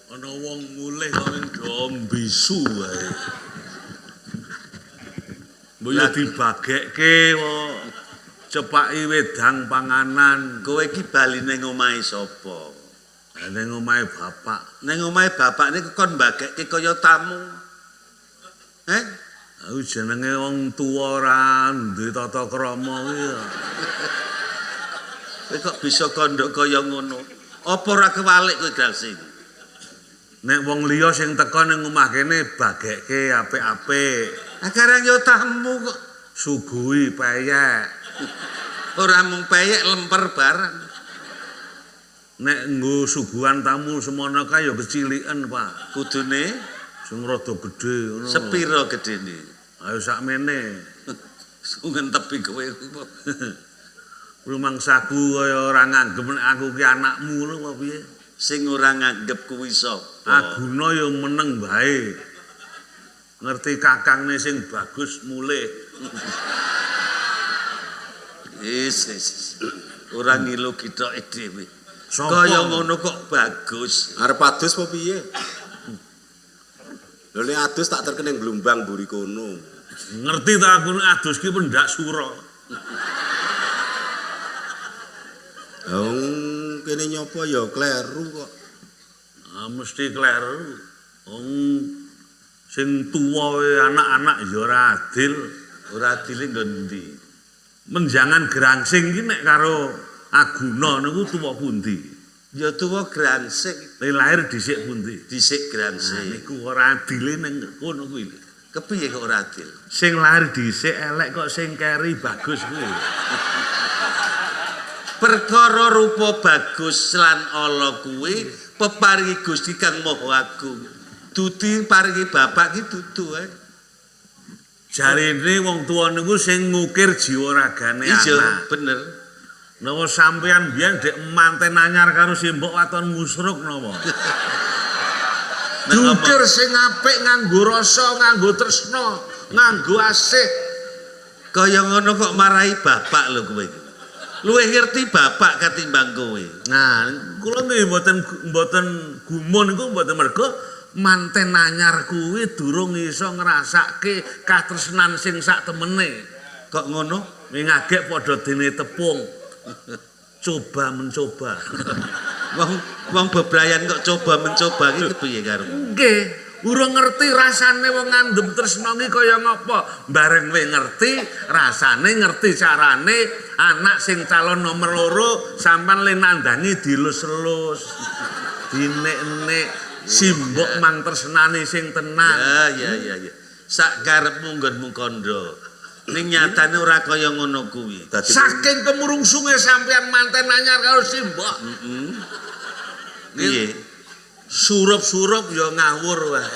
Ana wong mulih kok ning do mbisu wae. Mbok yo dibagekke kok cepaki wedang panganan. Kowe iki bali ning omahe sapa? Ning omahe bapak. Ning omahe bapak niku kon mbagekke kaya tamu. Eh? Aku jenenge wong tuwa ora duwe tata krama kuwi. Kowe kok bisa kondok kaya ngono? Apa ora kewalik kowe Grangsing? Nek wong liya sing teko ning omah kene bagekke apik-apik. Lah karang yo tamu kok suguhi peyek. Ora mung peyek lemper barang. Nek nggo suguhan tamu semono kae ya keciliken, Pak. Kudune Sing rada gedhe ngono. Sepiro gedene? Ayo sakmene. Ngentepi kowe. Rumangsaku kaya ora nganggep nek aku ki anakmu ngono apa piye? Sing ora nganggep kuwi sapa? Aguna ya meneng wae. Ngerti kakangne sing bagus mulih. Is, is. Ora ngilu githoke dhewe. Sapa? Kaya ngono kok bagus. Arep adus apa piye? Lho nek adus tak terkening blumbang mburi kono. Ngerti ta aku nek adus ki pendak sura. Wong kene nyopo ya kleru kok. Ah, mesti kleru. Wong sing tuwa anak-anak ya ora adil. Ora adile nggon endi? Menjangan grangsing ki nek karo Aguna niku tuwa pundi? Ya tuwa grangsing, Nek lahir dhisik pundi? dhisik grangsing. Niku ora adile ning kono kuwi. Kepiye kok ora adil? Sing lahir dhisik elek kok sing keri bagus kuwi. Perkara rupa bagus lan ala kuwi peparingi Gusti Kang Maha Agung. Dudu paringi bapak ki dudu ae. Jarene wong tuwa niku sing ngukir jiwa ragane Iya, anak. bener. Napa sampean biyen dek manten anyar karo simbok waton musruk napa? Diukir sing apik nganggo rasa, nganggo tresna, nganggo asih. Kaya ngono kok marahi bapak lho kowe iki. Luwih ngerti bapak katimbang kowe. Nah, kula nggih mboten gumun iku mboten mergo manten anyar kuwi durung iso ngrasake katresnan sing sak temene. Kok ngono? Ngagek padha dene tepung. Coba mencoba. Wong bebrayan kok coba mencoba iki kepiye karepmu? Nggih, urung ngerti rasane wong ngandhem tresna iki kaya ngapa. Bareng kowe ngerti rasane, ngerti carane, anak sing calon nomor loro sampean le nandangi dilus-elus. Dinek-nek simbok mang tresnane sing tenan. Ya. Sak karepmu nggonmu kandha. Ning nyatane ora kaya ngono kuwi. Saking kemrungsunge sampean manten anyar karo simbok. Piye? Surup-surup ya ngawur wae.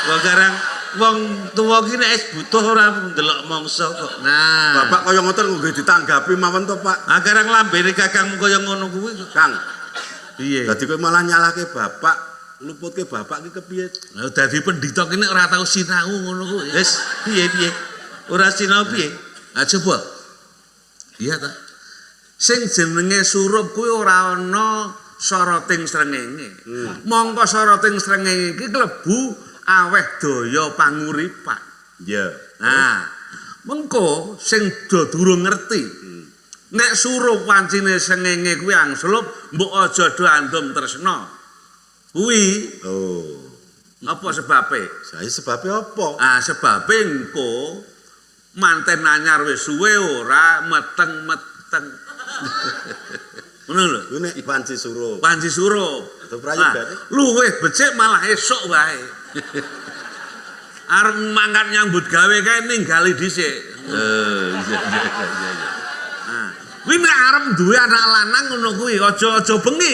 Wong karang wong tuwa ki nek wis butuh ora ndelok mangsa kok. Nah, Bapak kaya ngoten kok nggih ditanggapi mawon to, Pak. Ah karang lambene kakangmu kaya ngono kuwi kok. Kang, piye? dadi kowe malah nyalahke bapak, luputke bapak ki kepiye? Lah dadi pendhita ki nek ora tau sinau ngono kuwi. Wis piye? Ora sinau piye? Ah coba. Iya ta. Sing jenenge surup kuwi ora ana soroting srengenge. Mongko soroting srengenge iki klebu aweh daya panguripan. Iya. Nah, mengko sing do durung ngerti. Nek surup wancine srengenge kuwi angslup, mbok aja do andum tresna. Kuwi Oh, apa sebabe? saya sebabnya apa? Ah sebabe engko manten anyar wis suwe ora meteng-meteng. Ngono lho. Kuwi nek panci surup. Panci surup. Atau prayogane. Luwih becik malah esuk wae. Arep mangkat nyambut gawe kae ninggali dhisik. Iya. Nah, kuwi nek arep duwe anak lanang ngono kuwi aja-aja bengi.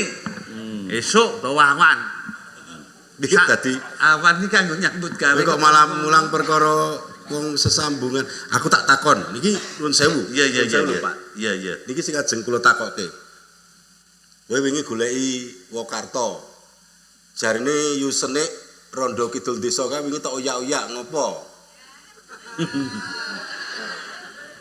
Esuk utawa awan. Iki dadi Awan iki kanggo nyambut gawe. kowe kok malah mulang perkara wong sesambungan. Aku tak takon, niki nuwun sewu. Iya, Pak. Iya. Niki sing ajeng kula takokke. Kowe wingi goleki Wokarta. Jarine Yusenik rondo kidul desa kae wingi tok oyak-oyak ngopo?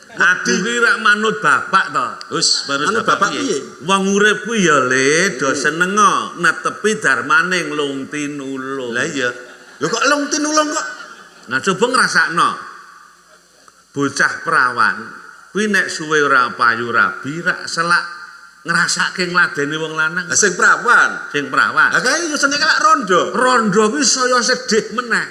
Aku ki rak manut bapak to. Wis manut Manut bapak piye? Wong urip kuwi ya le do senenga netepi darmane nglung tinulung. Lah iya. Lho kok lung tinulung kok? Nah coba ngrasakno. Bocah perawan kuwi nek suwe ora payu rabi rak selak ngrasake ngladeni wong lanang Lah sing perawan. sing perawan. Lah kae Yusenik lak rondo. Rondo kuwi saya sedih meneh.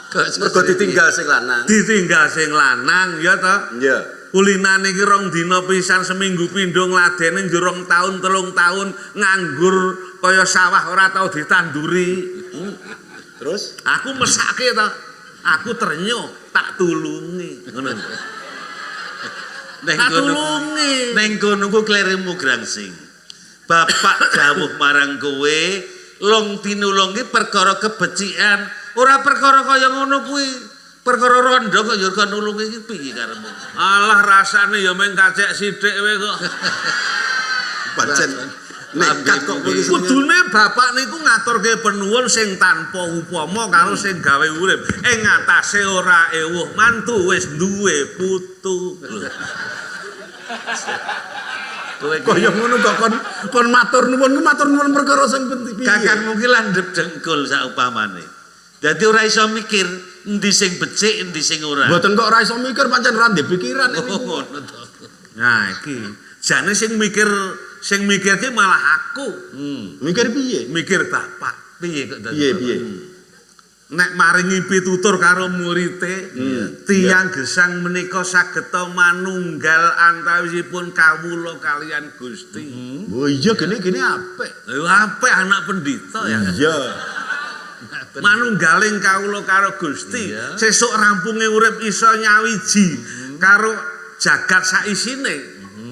Mergo ditinggal sing lanang. Ditinggal sing lanang ya to. Iya. Kulinane iki rong dina pisan seminggu pindho ngladeni njur 2 tahun 3 tahun nganggur kaya sawah ora tau ditanduri. Terus Aku mesake to. Aku ternyuh tak tulungi. Ngono. Neng Tak kono tulungi. neng kono ku klerimu grangsing. Bapak dawuh marang kowe Long tinulung ki perkara kebecikan, ora perkara kaya ngono kuwi. Perkara rondo kok ya kon nulungi iki piye karepmu? Alah rasane ya mung kacek sithik kowe kok. Pancen nekat kok kowe iki senenge. Kudune bapak niku ngaturke penuwun sing tanpa upama karo sing gawe urip. Ing ngatasé ora ewuh mantu wis duwe putu. Lho. Kowe iki Kaya ngono kok kon matur nuwun ku matur nuwun perkara sing penting piye. Kakangmu ki landhep dengkul saupamane. Dadi ora iso mikir endi sing becik, endi sing ora. Mboten kok ora iso mikir pancen ora ndek pikiran Oh, niku. ngono to. Nah iki jane sing mikir ki malah aku. Mikir piye? Mikir bapak. Piye kok dadi? Piye piye? Nek maringi pitutur karo murite, tiyang gesang menika sageta manunggal antawisipun kawula kalian Gusti. Oh iya gene-gene apik. Lha apik anak pendhita ya. Iya. Manunggaling kawula karo Gusti. Sesuk rampunge urip iso nyawiji karo jagat saisine.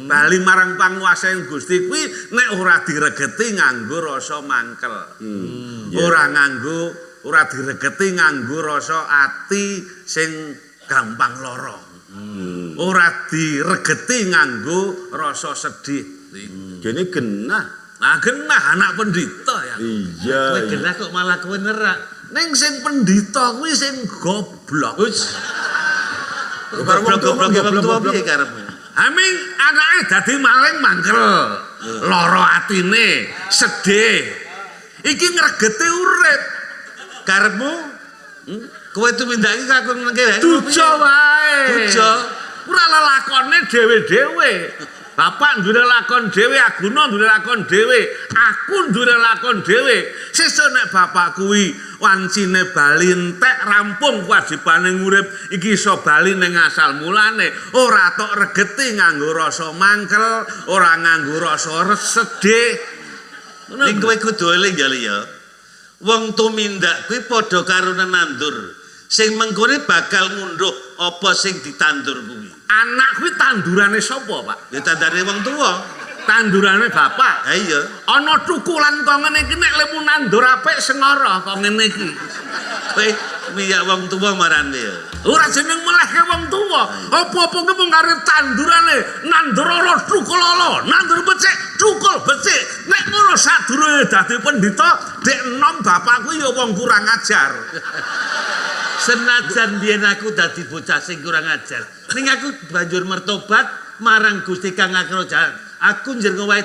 Bali marang panguwasane Gusti kuwi nek ora diregeti nganggo rasa mangkel. Ora nganggo ora diregeti nganggo rasa ati sing gampang lara. Ora diregeti nganggo rasa sedih. Gene genah. Nah, genah anak pendhita ya. Iya. Kowe genah kok malah kowe nerak. Ning sing pendhita kuwi sing goblok. Wis. Karo wong tuwa Goblok-goblok wong tuwa goblok. piye karepmu? Aming anake dadi maling mangkel. Lara atine, sedih. Iki ngregeti urip. Karepmu? Kowe tumindake aku nengke wae. Duja wae. Duja. Ora lelakone dhewe-dhewe. Bapak duwe lakon dhewe, Aguna duwe lakon dhewe, aku duwe lakon dhewe. Sesuk nek bapak kuwi wancine bali entek rampung kewajibane ngurip iki iso bali ning asal mulane, ora tok regeti nganggo rasa mangkel, ora nganggo rasa sedih. Ning kowe kudu eling ya ya. Wong tumindak kuwi padha karo nandur. Sing mengkone bakal ngunduh apa sing ditandur kuwi. Anak kuwi tandurane sapa, Pak? Ya tandane wong tuwa. Tandurane bapak. Ha iya. Ana tukulan kok ngene iki nek lemu nandur apik sengara kok ngene iki. Kowe miyak wong tuwa marane ya. Ora jeneng melehke wong tuwa. Apa-apa ki mung arep tandurane, nandur ala tukul ala, nandur becik, tukul becik. Nek ngono sadurunge dadi pendhita, dek enom bapakku ya wong kurang ajar. Senajan biyen aku dadi bocah sing kurang ajar, ning aku banjur mertobat marang Gusti Kang Akrama Jahat. Aku njer ngowahi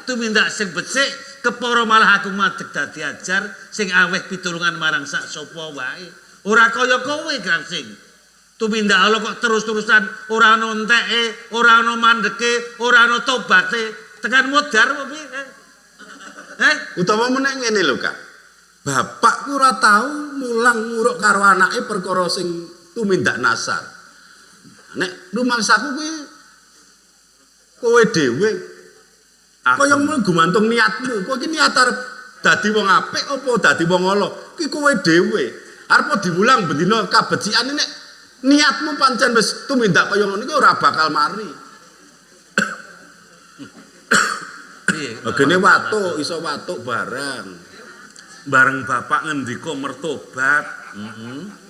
tumindak sing becik, kepara malah aku madeg dadi ajar sing aweh pitulungan marang sak sapa wae. Ora kaya kowe Krangsing. Tumindak Allah kok terus-terusan ora ana enteke, ora ana mandeke, ora ana tobaté. Tekan modar apa piye? Utawa meneh ngene lho, Kak. Bapak ku ora tau mulang nguruk karo anake perkara sing tumindak nasar. Nek rumangsaku kuwi kowe dhewe kaya ngono gumantung niatmu. Kowe iki niat arep dadi wong apik apa dadi wong ala? Ki kowe dhewe. Arep diwulang bendina kabecikan nek niatmu pancen wis tumindak kaya ngono iki ora bakal mari. Piye? Gene watuk iso watuk bareng. Bareng bapak ngendika mertobat.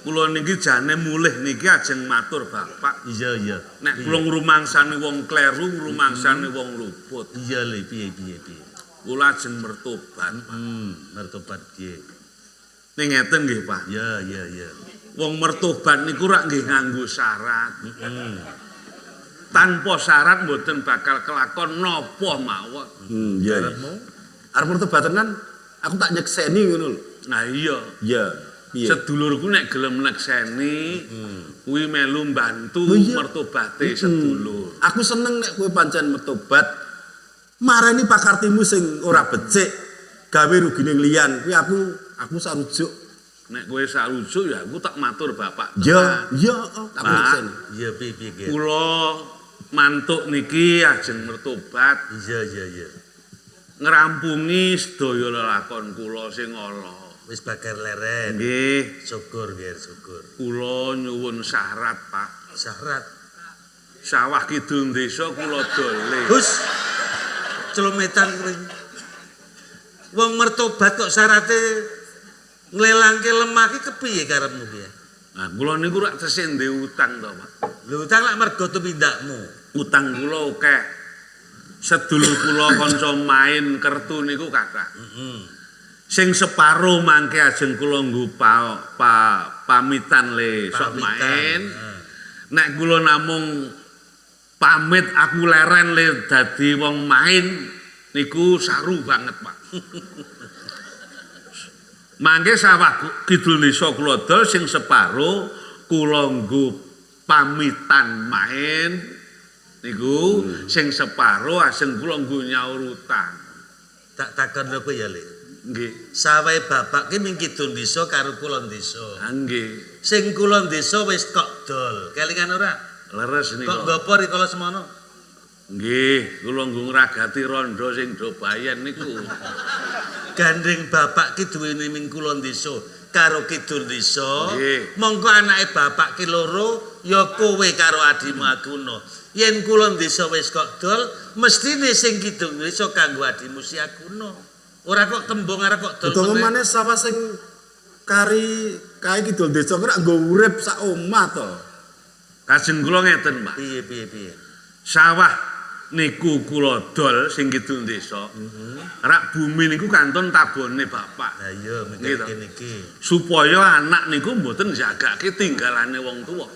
Kula niki jane mulih niki ajeng matur bapak. Iya iya. Nek kula ngrumangsani wong kleru, ngrumangsani wong luput. Iya le piye piye piye. Kula ajeng mertobat. Mertobat piye? Ning ngeten nggih, Pak. Iya iya iya. Wong mertobat niku rak nggih nganggo syarat. Tanpa syarat mboten bakal kelakon napa mawon. Iya. Arep mertobat tenan aku tak nyekseni ngono lho. Nah iya. Iya. Piye? Sedulurku nek gelem nekseni kuwi melu mbantu mertobate sedulur. Aku seneng nek kowe pancen mertobat marani pakartimu sing ora becik gawe rugine liyan. Kuwi aku sarujuk. Nek kowe sarujuk ya aku tak matur bapak. Ya, iya, aku nekseni. Iya piye piye. Kula mantuk niki ajeng mertobat. Iya iya iya. Ngrampungi sedaya lelakon kula sing ala. Wis bakar leren. Nggih. Syukur nggih, syukur. Kula nyuwun syarat, Pak. Syarat. Sawah kidul desa kula dole. Gus. Celometan kuwi. Wong mertobat kok syarate nglelangke lemah ki kepiye karepmu ki? Nah, kula niku rak tesih ndek utang to, Pak. Lho utang lak mergo tumindakmu. Utang kula akeh. Sedulur kula kanca main kertu niku kathah. Sing separo mangke ajeng kula nggo pamitan le sok main. Nek kula namung pamit aku leren le dadi wong main niku saru banget, Pak. Mangke sawah kidul desa kula dol sing separo kula nggo pamitan main niku sing separo ajeng kula nggo nyaur utang. Tak takon kowe ya, Le. Nggih. Sawahe bapak ki ming kidul desa karo kulon desa. Ha nggih. Sing kulon desa wis kok dol. Kelingan ora? Leres niku. Kok nggo apa rikala semono? Nggih, kula nggo ngragati rondo sing do bayen niku. Gandeng bapak ki duwene ming kulon desa karo kidul desa. Nggih. Mongko anake bapak ki loro ya kowe karo adimu Aguna. Yen kulon desa wis kok dol, mestine sing kidul desa kanggo adimu si Aguna. Ora kok tembung arep kok dol. Utawa maneh sawah sing kari kae kidul desa ku rak nggo urip sak omah to. Kajeng kula ngeten, Pak. Piye piye piye. Sawah niku kula dol sing kidul desa. Rak bumi niku kantun tabone bapak. Lah iya mikir kene iki. Supaya anak niku mboten jagake tinggalane wong tuwa.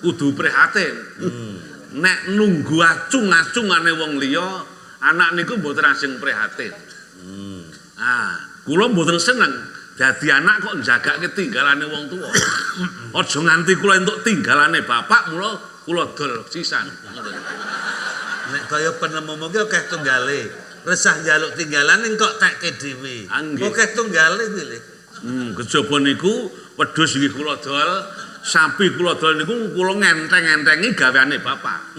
Kudu prihatin. Nek nunggu acung-acungane wong liya, anak niku mboten ajeng prihatin. Ah, kula mboten seneng dadi anak kok njagake tinggalane wong tuwa. Aja nganti kula entuk tinggalane bapak mula kula dol sisan. Nek kaya penemumu ki akeh tunggale. Resah njaluk tinggalan ning kok tekke dhewe. Akeh tunggale kuwi le. Kejaba niku wedhus nggih kula dol, sapi kula dol niku kula ngenteng-entengi gaweane bapak.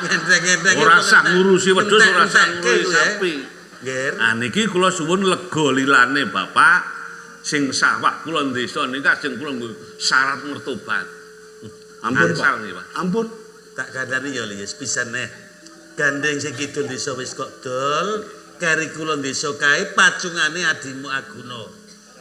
Ngenteng-entengi. Ora sah ngurusi wedhus, ora sah ngurusi sapi. Nggih. Nah niki kula suwun lega lilane bapak sing sawah kula desa niki ajeng kula nggo syarat mertobat. Ampun, Pak. Pak. Ampun. Tak kandhani ya Le, pisan neh. Gandeng sing kidul desa wis kok dol, kari kulon desa kae pacungane adimu Aguna.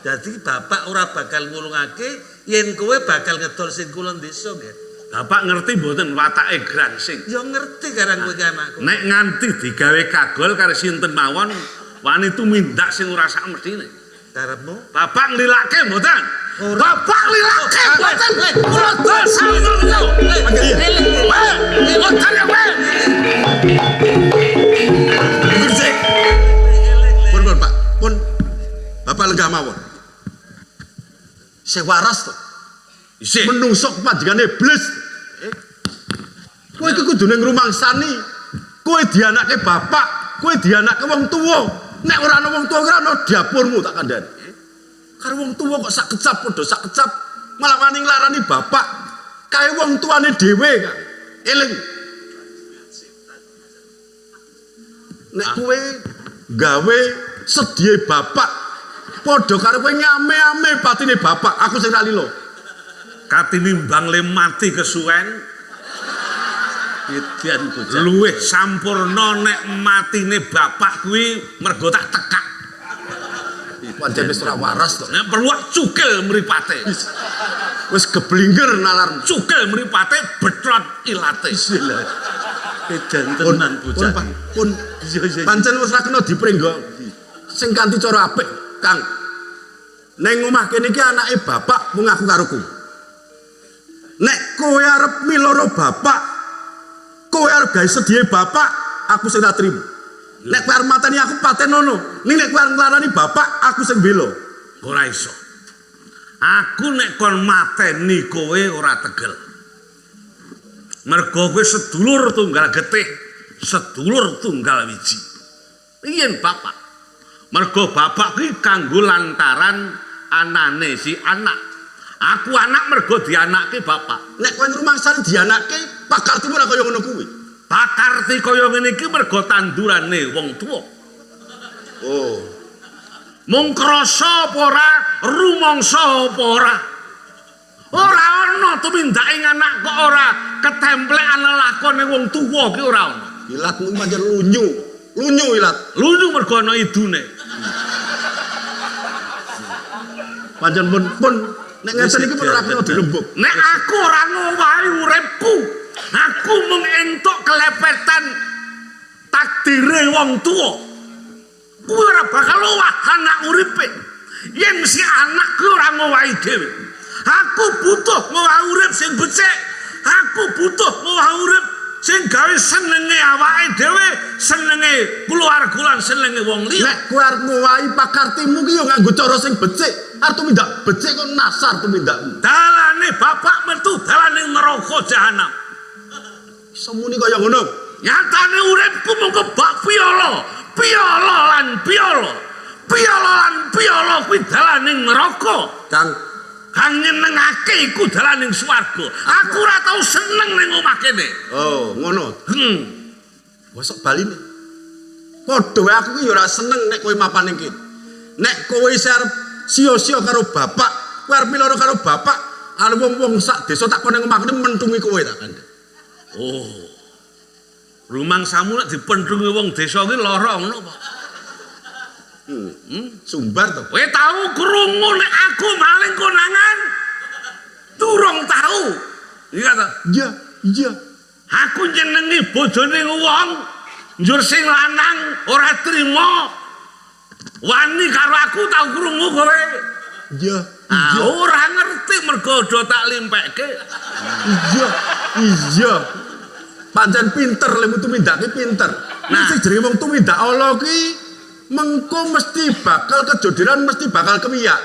Dadi bapak ora bakal ngulungake yen kowe bakal ngedol sing kulon desa nggih. Bapak ngerti mboten watake Gransing? Ya ngerti karang kowe ki anakku. Nek nganti digawe kagol karo sinten mawon wani tumindak sing ora sak mestine. Karepmu? Bapak nglilake mboten? Bapak nglilake mboten? Kula dol sawah niku. Mboten ya kowe. Gurjek. Pun pun Pak, pun Bapak lenggah mawon. Sing waras to. Isih. Menungso panjengane iblis. Kowe iki kudune ngrumangsani. Kowe dianake bapak, kowe dianake wong tuwa. Nek ora ana wong tuwa ora ana dapurmu tak kandhani. Karo wong tuwa kok sak kecap padha sak kecap malah wani nglarani bapak. Kae wong tuane dhewe, Kang. Eling. Nek kowe gawe sedhihe bapak padha karo kowe ngame-ame patine bapak, aku sing ra lilo. Katinimbang le mati kesuwen Edan bocah. Luwih sampurna nek matine bapak kuwi mergo tak tekak. Pancen wis ora waras to. Nek perlu cukil mripate. Wis geblinger nalar. Cukil mripate betrot ilate. Edan tenan bocah. Pun pancen wis ora kena diprenggo. Sing kanthi cara apik, Kang. Neng omah kene iki anake bapak mung aku karo kowe. Nek kowe arep miloro bapak, kowe arep gawe sedhihe bapak, aku sing ora trimo. Nek kowe arep mateni aku patenono. Ning nek kowe arep nglarani bapak, aku sing bela. Ora iso. Aku nek kon mateni kowe ora tegel. Mergo kowe sedulur tunggal getih, sedulur tunggal wiji. Yen bapak. Mergo bapak kuwi kanggo lantaran anane si anak. Aku anak mergo dianake bapak. Nek kowe ngrumangsani dianake, pakartimu ora kaya ngono kuwi. Pakarti kaya ngene iki mergo tandurane wong tuwa. Oh. Mung krasa apa ora, rumangsa apa ora. Ora ana tumindake anak kok ora ketemplekan lelakone wong tuwa ki ora ana. Ilatmu pancen lunyu. Lunyu ilat. Lunyu mergo ana idune. Pancen pun nek ngeten iki pun ora kena dirembug. Nek aku ora ngowahi uripku, aku mung entuk kelepetan takdire wong tuwa. Kuwi ora bakal owah anak uripe. Yen si anak kuwi ora ngowahi dhewe. Aku butuh ngowah urip sing becik. Aku butuh ngowah urip sing gawe senenge awake dhewe, senenge keluarga lan senenge wong liya. Nek kowe arep ngowahi pakartimu ki yo nganggo cara sing becik. Arep tumindak becik kok nasar tumindakmu. Dalane bapak metu dalane neraka jahanam. Iso muni kaya ngono. Nyatane uripku mung kebak piala, piala lan piala. Piala lan piala kuwi dalane neraka. Kang Kang nyenengake iku dalaning swarga. Aku ora tau seneng ning omah kene. Oh, ngono. Bosok baline. Padha wae aku ki ya ora seneng nek kowe mapan ning kene. Nek kowe isih arep sia-sia karo bapak, kowe arep miloro karo bapak, arep wong-wong sak desa tak kon ning omah kene mentungi kowe tak kandha. Oh. Rumangsamu nek dipentungi wong desa ki lara ngono apa? Sumbar to. Kowe tau krungu nek aku maling konangan? Durung tau. Iya ta? Iya, iya. Aku nyenengi bojone wong, njur sing lanang ora trima. Wani karo aku tau krungu kowe. Iya, Ah, ora ngerti mergo do tak limpekke. Iya, iya. Pancen pinter lemu tumindake pinter. Nah, sing jenenge wong tumindak ala ki mengko mesti bakal kejodiran, mesti bakal kewiyak.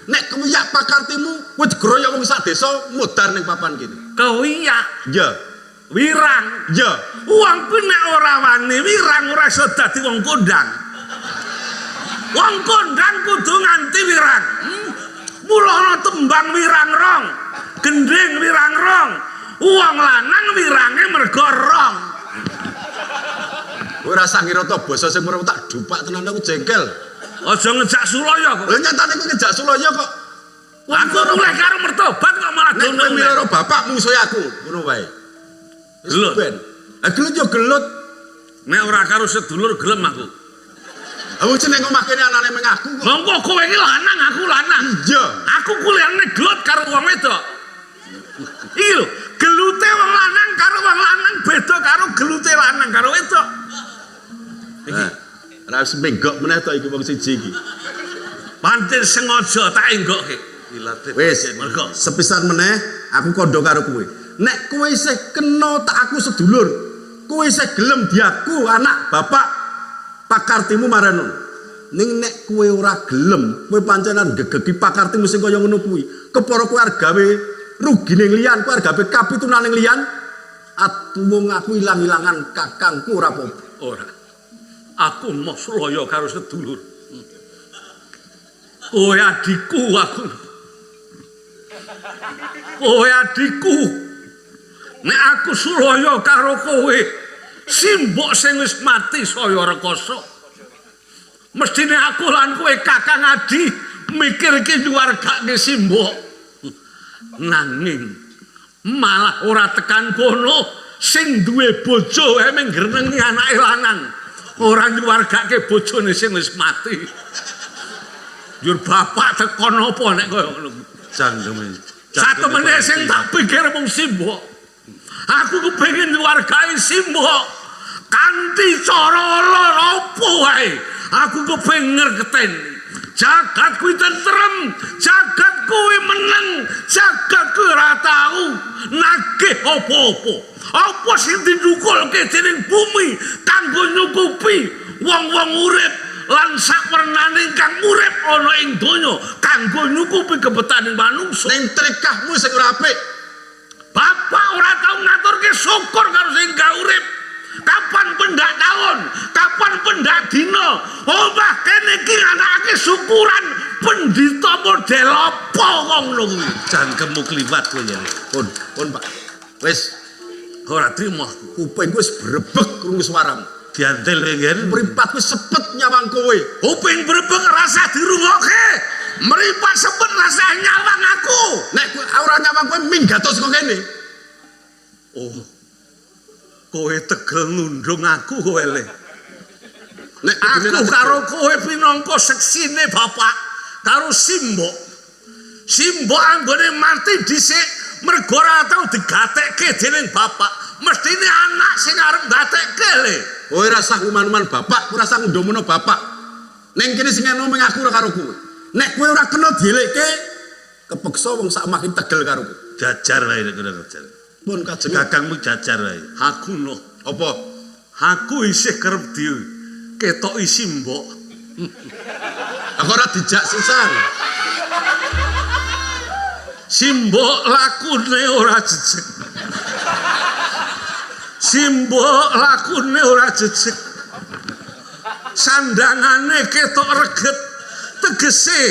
Nek kewiyak pakartimu, kowe digroyok wong sak desa mudhar ning papan kene. Kewiyak, Iya, wirang. iya. Wong kuwi nek ora wani wirang ora iso dadi wong kondang. Wong kondang kudu nganti wirang. Mula ana tembang wirang rong, gendhing wirang rong. Wong lanang wirange mergo rong. Kowe ora usah ngira to basa sing merem tak dupak tenan aku jengkel. Aja ngejak sulaya kok. Lha nyatane kowe ngejak sulaya kok. Aku mulih karo mertobat kok malah Nek kowe dono. miloro bapak mungsuhe aku, ngono wae. Wis Gelut. ben. Lah gelut yo gelut. Nek ora karo sedulur gelem aku. Aku jeneng omah kene anane meng aku kok. Monggo kowe iki lanang, aku lanang. Iya. Aku kuliahne gelut karo wong wedok. Iki lho, gelute wong lanang karo wong lanang beda karo gelute lanang karo wedok. Iki ora wis menggok meneh to iki wong siji iki. Pancen sengaja tak enggokke. Wis, Mergo sepisan meneh aku kandha karo kowe. Nek kowe isih kena tak aku sedulur, kowe isih gelem diaku anak bapak pakartimu marano. Ning nek kowe ora gelem, kowe pancenan gegegi pakartimu sing kaya ngono kuwi. Kepara kowe arep gawe rugi ning liyan, kowe arep gawe kapitunan ning liyan, atuwung aku ilang-ilangan kakangku ora apa-apa. Ora. Aku moh sulaya karo sedulur. Kowe adikku aku. Kowe adikku. Nek aku sulaya karo kowe, simbok sing wis mati saya rekoso. Mestine aku lan kowe kakang adi mikirke nyuwargake simbok. Nanging malah ora tekan kono, sing duwe bojo emeng grenengi anake lanang. Ora nyuwargake bojone sing wis mati. Njur bapak tekon apa nek kaya ngono. Cangkeme. Satu menit sing tak pikir mung simbok. Aku kepengin nyuwargake simbok kanthi cara lara apa wae. Aku kepengin ngerketen. Jagat kuwi tentrem, jagat kuwi meneng, jagat kuwi ora tau nagih apa-apa. Apa sing dinukulke dening bumi kanggo nyukupi wong-wong urip lan sakwernane kang urip ana ing donya kanggo nyukupi kebetaning manungsa. Ning trikahmu sing ora apik. Bapak ora tau ngaturke syukur karo sing gawe urip. Kapan pendak taun, kapan pendak dina, omah kene iki nganakake syukuran pendhita model apa kok ngono kuwi. Cangkemmu kliwat kowe ya. Pun, pun Pak. Wis Ora trimo. kupingku wis brebek krungu suaramu. Diantil kowe ngger. Mripatku sepet nyawang kowe. Kuping brebek rasa dirungokke. Mripat sepet rasa nyawang aku. Nek kowe ora nyawang kowe minggat saka kene. Oh. Kowe tegel nundung aku kowe le. Nek kudune Aku karo kowe pinangka seksine bapak karo simbok. Simbok anggone mati dhisik mergo ora tau digatekke dening bapak. Mestine anak sing arep gatekke le. Kowe ora sah nguman-uman bapak, ora sah ngundomono bapak. Ning kene sing ngomong aku ora karo kowe. Nek kowe ora kena dielekke, kepeksa wong sak makin tegel karo kowe. Jajar wae nek ora jajar. Pun kajeng Kakangmu jajar wae. Aku no. apa? Aku isih kerep di ketoki simbok. Aku ora dijak sisan. Simbok lakune ora jejeg. Simbok lakune ora jejeg. Sandangane ketok reget. Tegese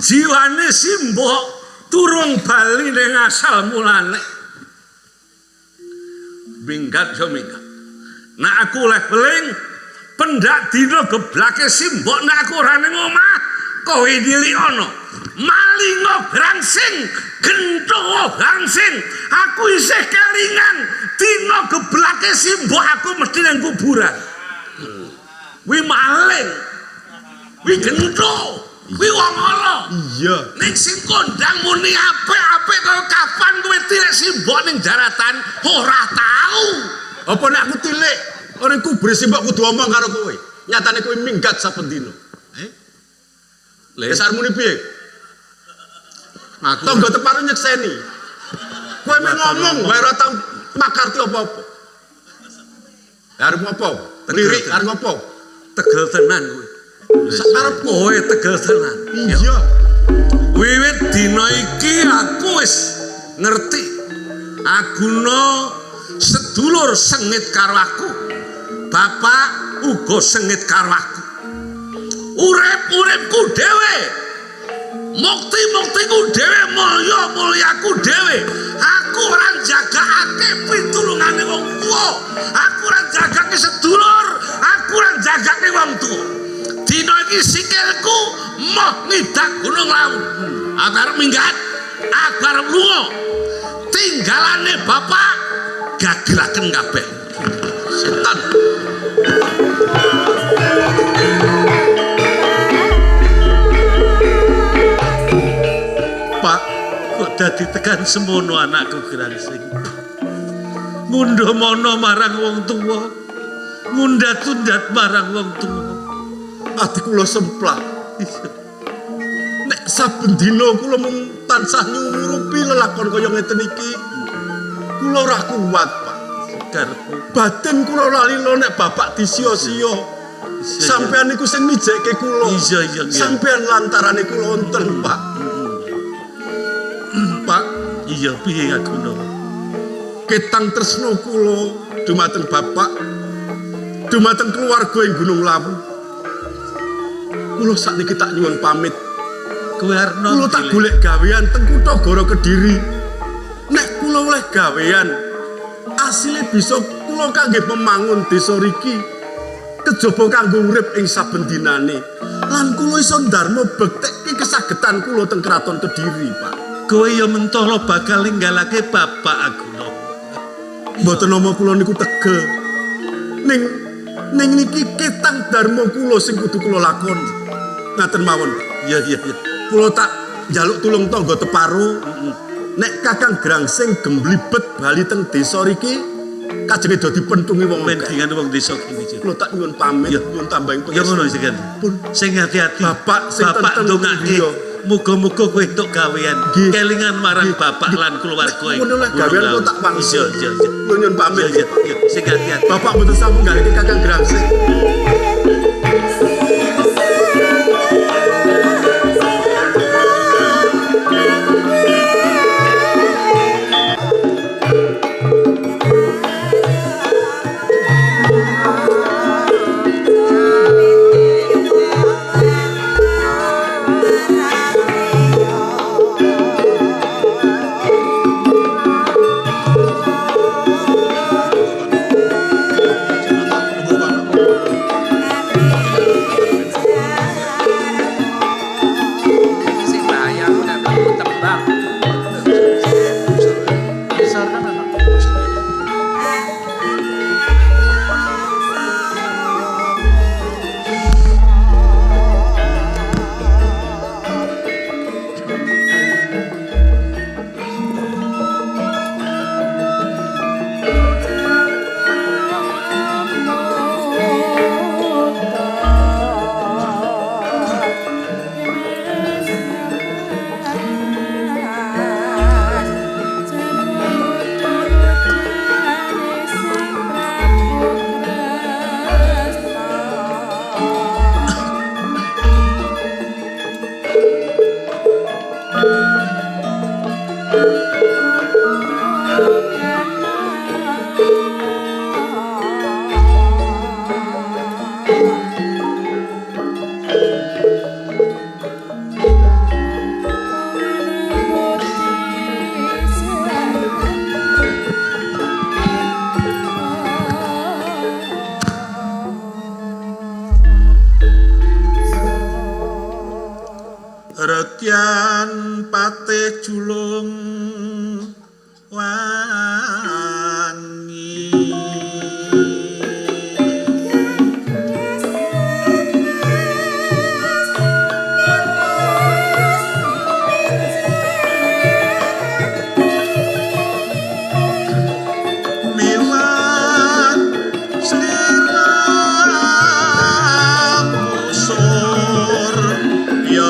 jiwane simbok turung bali ning asal mulane. Minggat yo minggat. Nek aku oleh beling pendak dina geblake simbok nek aku ora ning omah, kowe nilik ana. Malinga brangsing, genthuwa brangsing, aku isih kelingan dina geblake simbok aku mesti nang kuburan. Kuwi maling. Kuwi genthu. Kuwi wong ala. Iya. Ning sing kondang muni apik-apik kaya kapan kowe tilik simbok ning daratan ora tau. Apa nek aku tilik ora kubure simbok kudu omong karo kowe. Nyatane kowe minggat saben dina. Eh? Le, Wis arep muni piye? aku Tangga teparo nyekseni. Kowe mung ngomong wae ora tau makarti apa-apa. Arep ngopo? Lirik arep ngopo? Tegel tenan kowe. Sakarepku. Kowe tegel tenan. Iya. Wiwit dina iki aku wis ngerti Aguna sedulur sengit karo aku. Bapak uga sengit karo aku. Urip-uripku dhewe. Mukti-muktiku dhewe, mulya-mulyaku dhewe. Aku ora njagakake pitulungane wong tuwa. Aku ora njagake sedulur, aku ora njagake wong tuwa. Dina iki sikilku moh ngidak Gunung Lawu. Aku arep minggat, aku arep lunga. Tinggalane bapak gagelaken kabeh. Setan. Pak, kok dadi tekan semono anakku Grangsing. Ngundha-mono marang wong tuwa. Ngundat-undat marang wong tuwa. Ati kula semplak. Nek saben dina kula mung tansah nyumurupi lelakon kaya ngeten iki, kula ora kuat, Pak. Karepku. Batin kula lalilo nek bapak disia-sia. Sampeyan niku sing mijekke kula. Iya, iya, iya. Sampeyan lantarane kula wonten, Pak. Pak, Iya piye Aguna? ketang tresno kula dumateng bapak, dumateng keluarga ing Gunung Lawu. Kula sakniki tak nyuwun pamit. Kowe arep Kula tak golek gawean teng kutha Goro Kediri. Nek kula oleh gawean, asile bisa kula kangge memangun desa riki. Kejaba kanggo urip ing saben dinane. Lan kula iso ndarma bektekke kesagetan kula teng Kraton Kediri, Pak. Kowe ya mentolo bakal ninggalake bapak Aguna. Mboten nama kula niku tegel. Ning ning niki ketang dharma kula sing kudu kula lakoni. Ngaten mawon, Pak. Iya iya iya. Kula tak njaluk tulung tangga teparo. Nek Kakang Grangsing gemblibet bali teng desa riki kajenge do dipentungi wong Men akeh. dengan wong desa kene. Cuk. Kula tak nyuwun pamit, Iya. nyuwun tambahin Ya ngono sing. Pun. Sing hati-hati. Bapak sing Bapak tenteng ndongake. iya. Muga-muga kowe entuk gawean. Nggih. Kelingan marang bapak lan keluarga. Nek ngono lah gawean kula tak wangsul. Iya iya iya. Kula nyuwun pamit. Iya iya iya. Sing hati-hati. Bapak mboten sampun nggaleke Kakang Grangsing. Thank you. Regyan patih julung wangi. Miwat sliramu surya.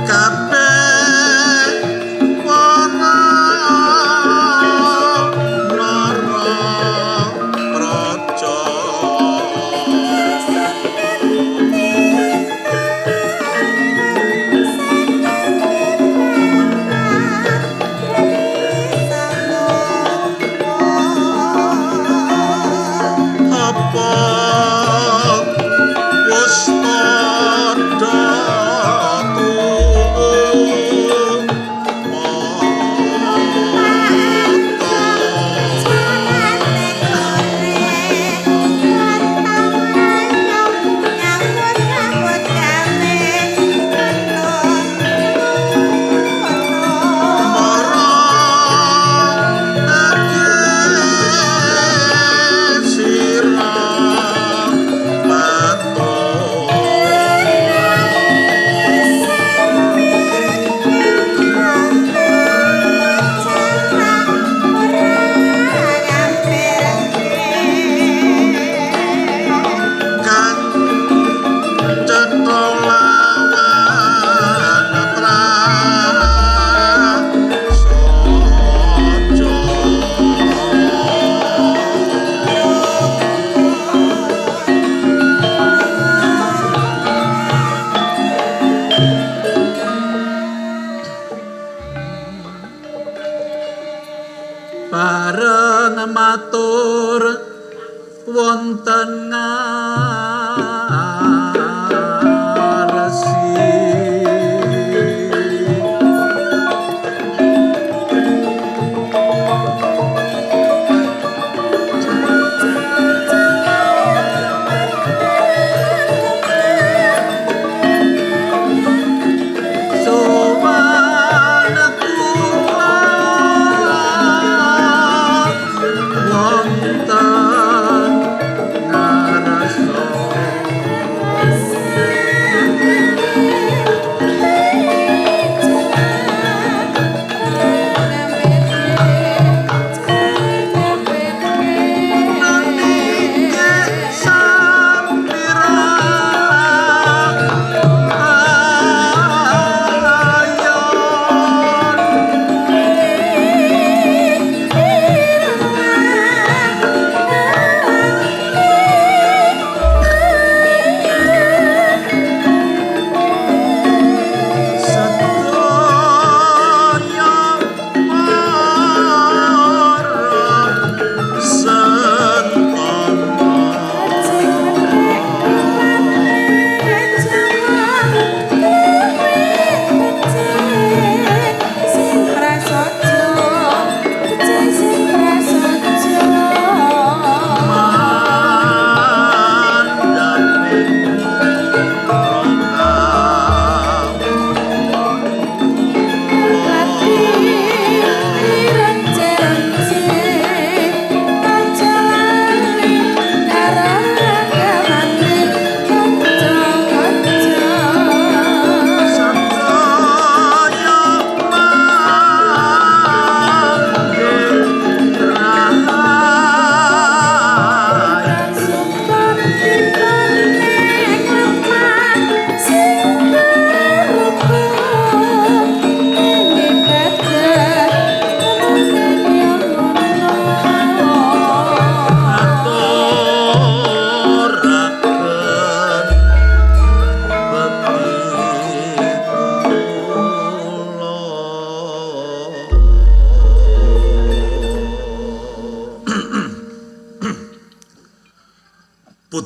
Kabeh para nara praja apa wis padha tuwa Bareng matur wonten ngarsi. Sowan kula wonten ngarsa.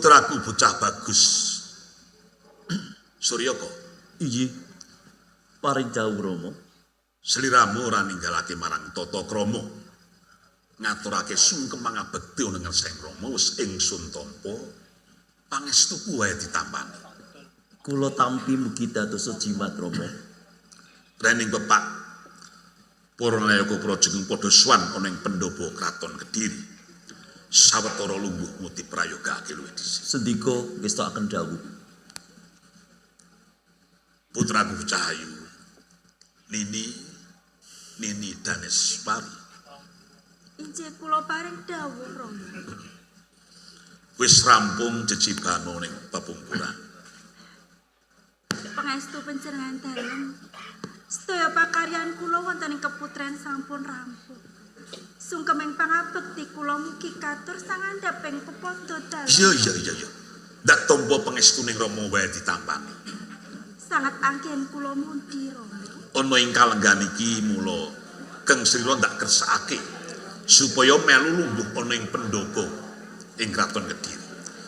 Putraku bocah bagus. Suryaka, Inggih. Paring dawuh, Rama. Sliramu ora ninggalake marang tata krama. Ngaturake sungkem pangabekti ana ngerseng Rama wis ingsun tampa. Pangestuku wae ditampani. Kula tampi mugi dados jimat, Rama. Rening pepak para nayaka praja padha sowan ana ing pendopo kraton Kediri. Sawetara lungguhmu diprayogake luwih dhisik. Sendika ngestokaken dawuh. Putraku Cahayu, Nini, Nini Daneswari. Inggih, kula paring dawuh, Rama. Wis rampung jejibano ning pepungkuran? Pangestu panjenengan dalem. Sedaya pakaryan kula wonten ing keputren sampun rampung. Sungkeming pangabekti kula mugi katur sangandhaping pepadha dalem. Iya. Ndak tampa pangestuning Rama wae ditampani. Sangat anggen kula mundi, Rama. Ana ing kalenggan iki mula Keng Srira ndak kersakake supaya melu lungguh ana ing pendopo ing kraton Kediri.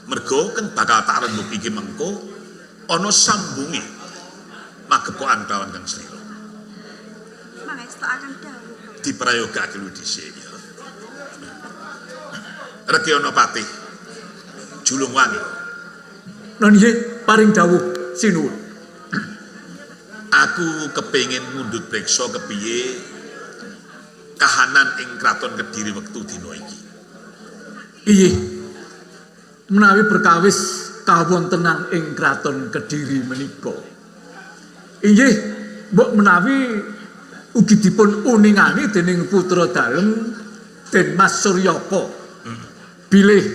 Merga keng bakal tak rembug iki mengko ana sambunge magepokan kelawan Keng Srira. Mangestokaken dawuh, Rama. Diprayogake luwih dhisik ya. Rekyana Patih Julungwangi. Nun nggih, paring dawuh, sinuwun. Aku kepengin mundhut preksa kepiye kahanan ing kraton Kediri wektu dina iki. Inggih. Menawi perkawis kawontenan ing kraton Kediri menika. Inggih, mbok menawi ugi dipun uningani dening putra dalem Den Mas Suryaka. Bilih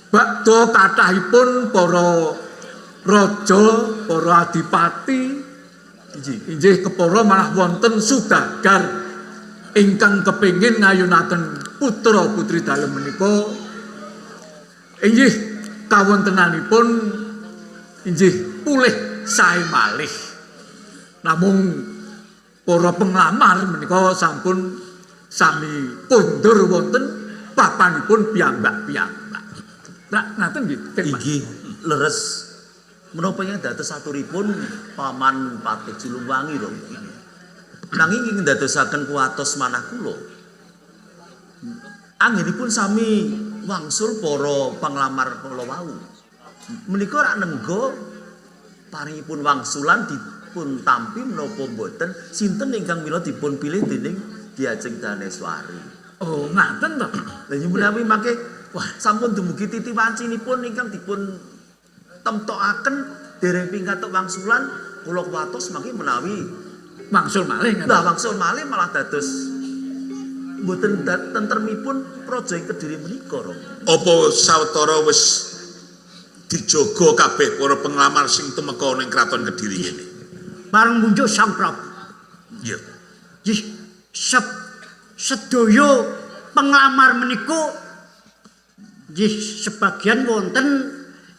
bakda kathahipun para raja, para adipati inggih kepara malah wonten sudagar ingkang kepingin ngayunaken putra putri dalem menika inggih kawontenanipun inggih pulih sae malih. Namung para penglamar menika sampun sami kondur wonten papanipun piyambak-piyambak. Lah ngaten nggih, Mas. Inggih, leres. Menapa ingkang dados aturipun Paman Patih Julungwangi, Rama? Nanging ingkang ndadosaken kuwatos manah kula. Anggenipun sami wangsul para panglamar kala wau. Menika rak nengga paringipun wangsulan dipun tampi menapa mboten sinten ingkang mila dipun pilih dening Diajeng Daneswari. Oh, ngaten to. Lah menawi mangke wah sampun dumugi titi wancinipun ingkang dipun temtokaken dereng pingkatuk wangsulan kula kuwatos mangke menawi wangsul malih ngaten. Lah wangsul malih malah dados mboten tentremipun praja ing Kediri menika, Rama. Apa sawetara wis dijaga kabeh para penglamar sing tumeka ning kraton Kediri kene? Bareng munjuk Sang Prabu. Iya. Nggih, sedaya penglamar menika nggih sebagian wonten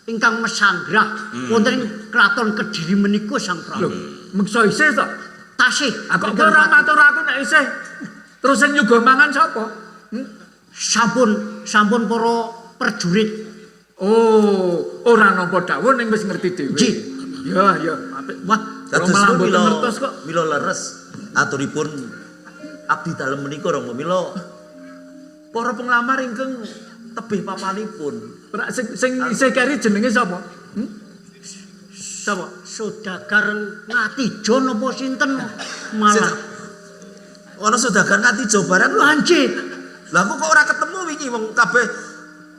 ingkang mesanggrah wonten ing kraton Kediri menika Sang Prabu. Lho, meksa isih to? Tasih. Aku kok ora matur aku nek isih. Terus sing nyuguh mangan sapa? Sampun, sampun para prajurit. Oh, ora nampa dawuh ning wis ngerti dhewe. Nggih. Ya, ya, apik. Wah, Dados malah mboten mila ngertos kok. Mila leres aturipun abdi dalem menika, Rama, mila para penglamar ingkang tebih papanipun. Ora sing sing isih keri jenenge sapa? Sapa? Saudagar Ngatijo napa sinten malah. Ana saudagar Ngatijo barang lho. Anjir. Lah aku kok ora ketemu wingi wong kabeh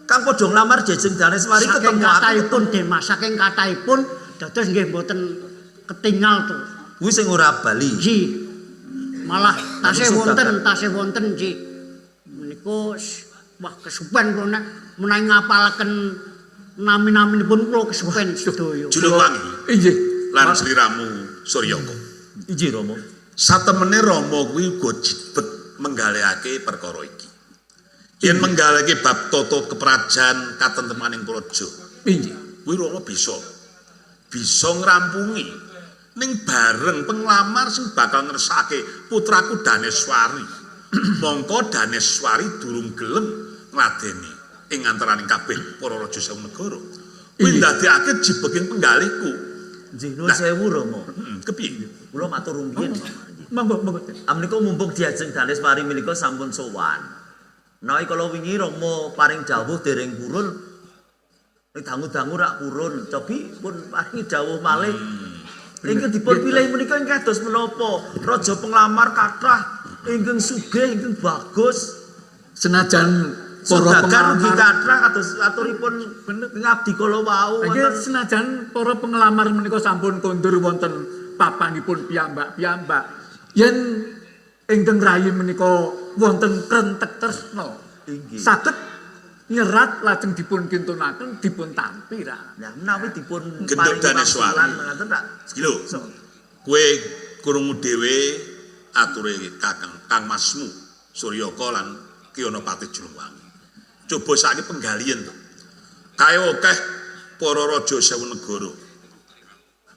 kang padha nglamar Jejeng Daneswari Saking ketemu aku. kathahipun Den Mas, saking kathahipun dados nggih mboten ketingal to. Kuwi sing ora bali. Nggih. Malah tasih Saudagar. wonten, tasih wonten nggih. Menika wah kesupen kula nek menawi ngapalaken nami-naminipun kula kesupen sedaya. Julungwangi. Inggih. Lan sliramu Suryaka. Inggih, Rama. Satemene Rama kuwi uga jibeg menggalihake perkara iki. Yen menggalihake bab tata keprajan katentremaning praja. Inggih. Kuwi Rama bisa bisa ngrampungi ning bareng penglamar sing bakal ngersake putraku Daneswari. Mongko Daneswari durung gelem ngladeni. ing antaraning kabeh para raja sewu negara. Kuwi ndadekake jibeking penggalihku. Nggih, nuwun sewu Rama. Kepiye? Kula matur rumiyin. Monggo, monggo. Amenika mumpung diajeng Daneswari menika sampun sowan. Menawi kala wingi Rama paring dawuh dereng purun. Nek dangu-dangu rak purun, cobi pun paringi dawuh malih. Ingkang dipun pilih menika ingkang kados menapa? Raja penglamar kathah ingkang sugih, ingkang bagus. Senajan para Saudagar ugi penglamar kathah kados aturipun ngabdi kala wau Nggih, wonten senajan para penglamar menika sampun kondur wonten papanipun piyambak-piyambak. Yen ingkang rayi menika wonten krentek tresna, Inggih. saged nyerat lajeng dipun kintunaken dipun tampi ra. Nah, menawi dipun Genduk paringi Daneswari. wangsulan ngaten rak. Iki lho. Kowe krungu dhewe ature Kakang Kang Masmu Suryaka lan Ki Anapati Julungwangi. Coba saiki penggalian to. Kae akeh para raja sewu negara.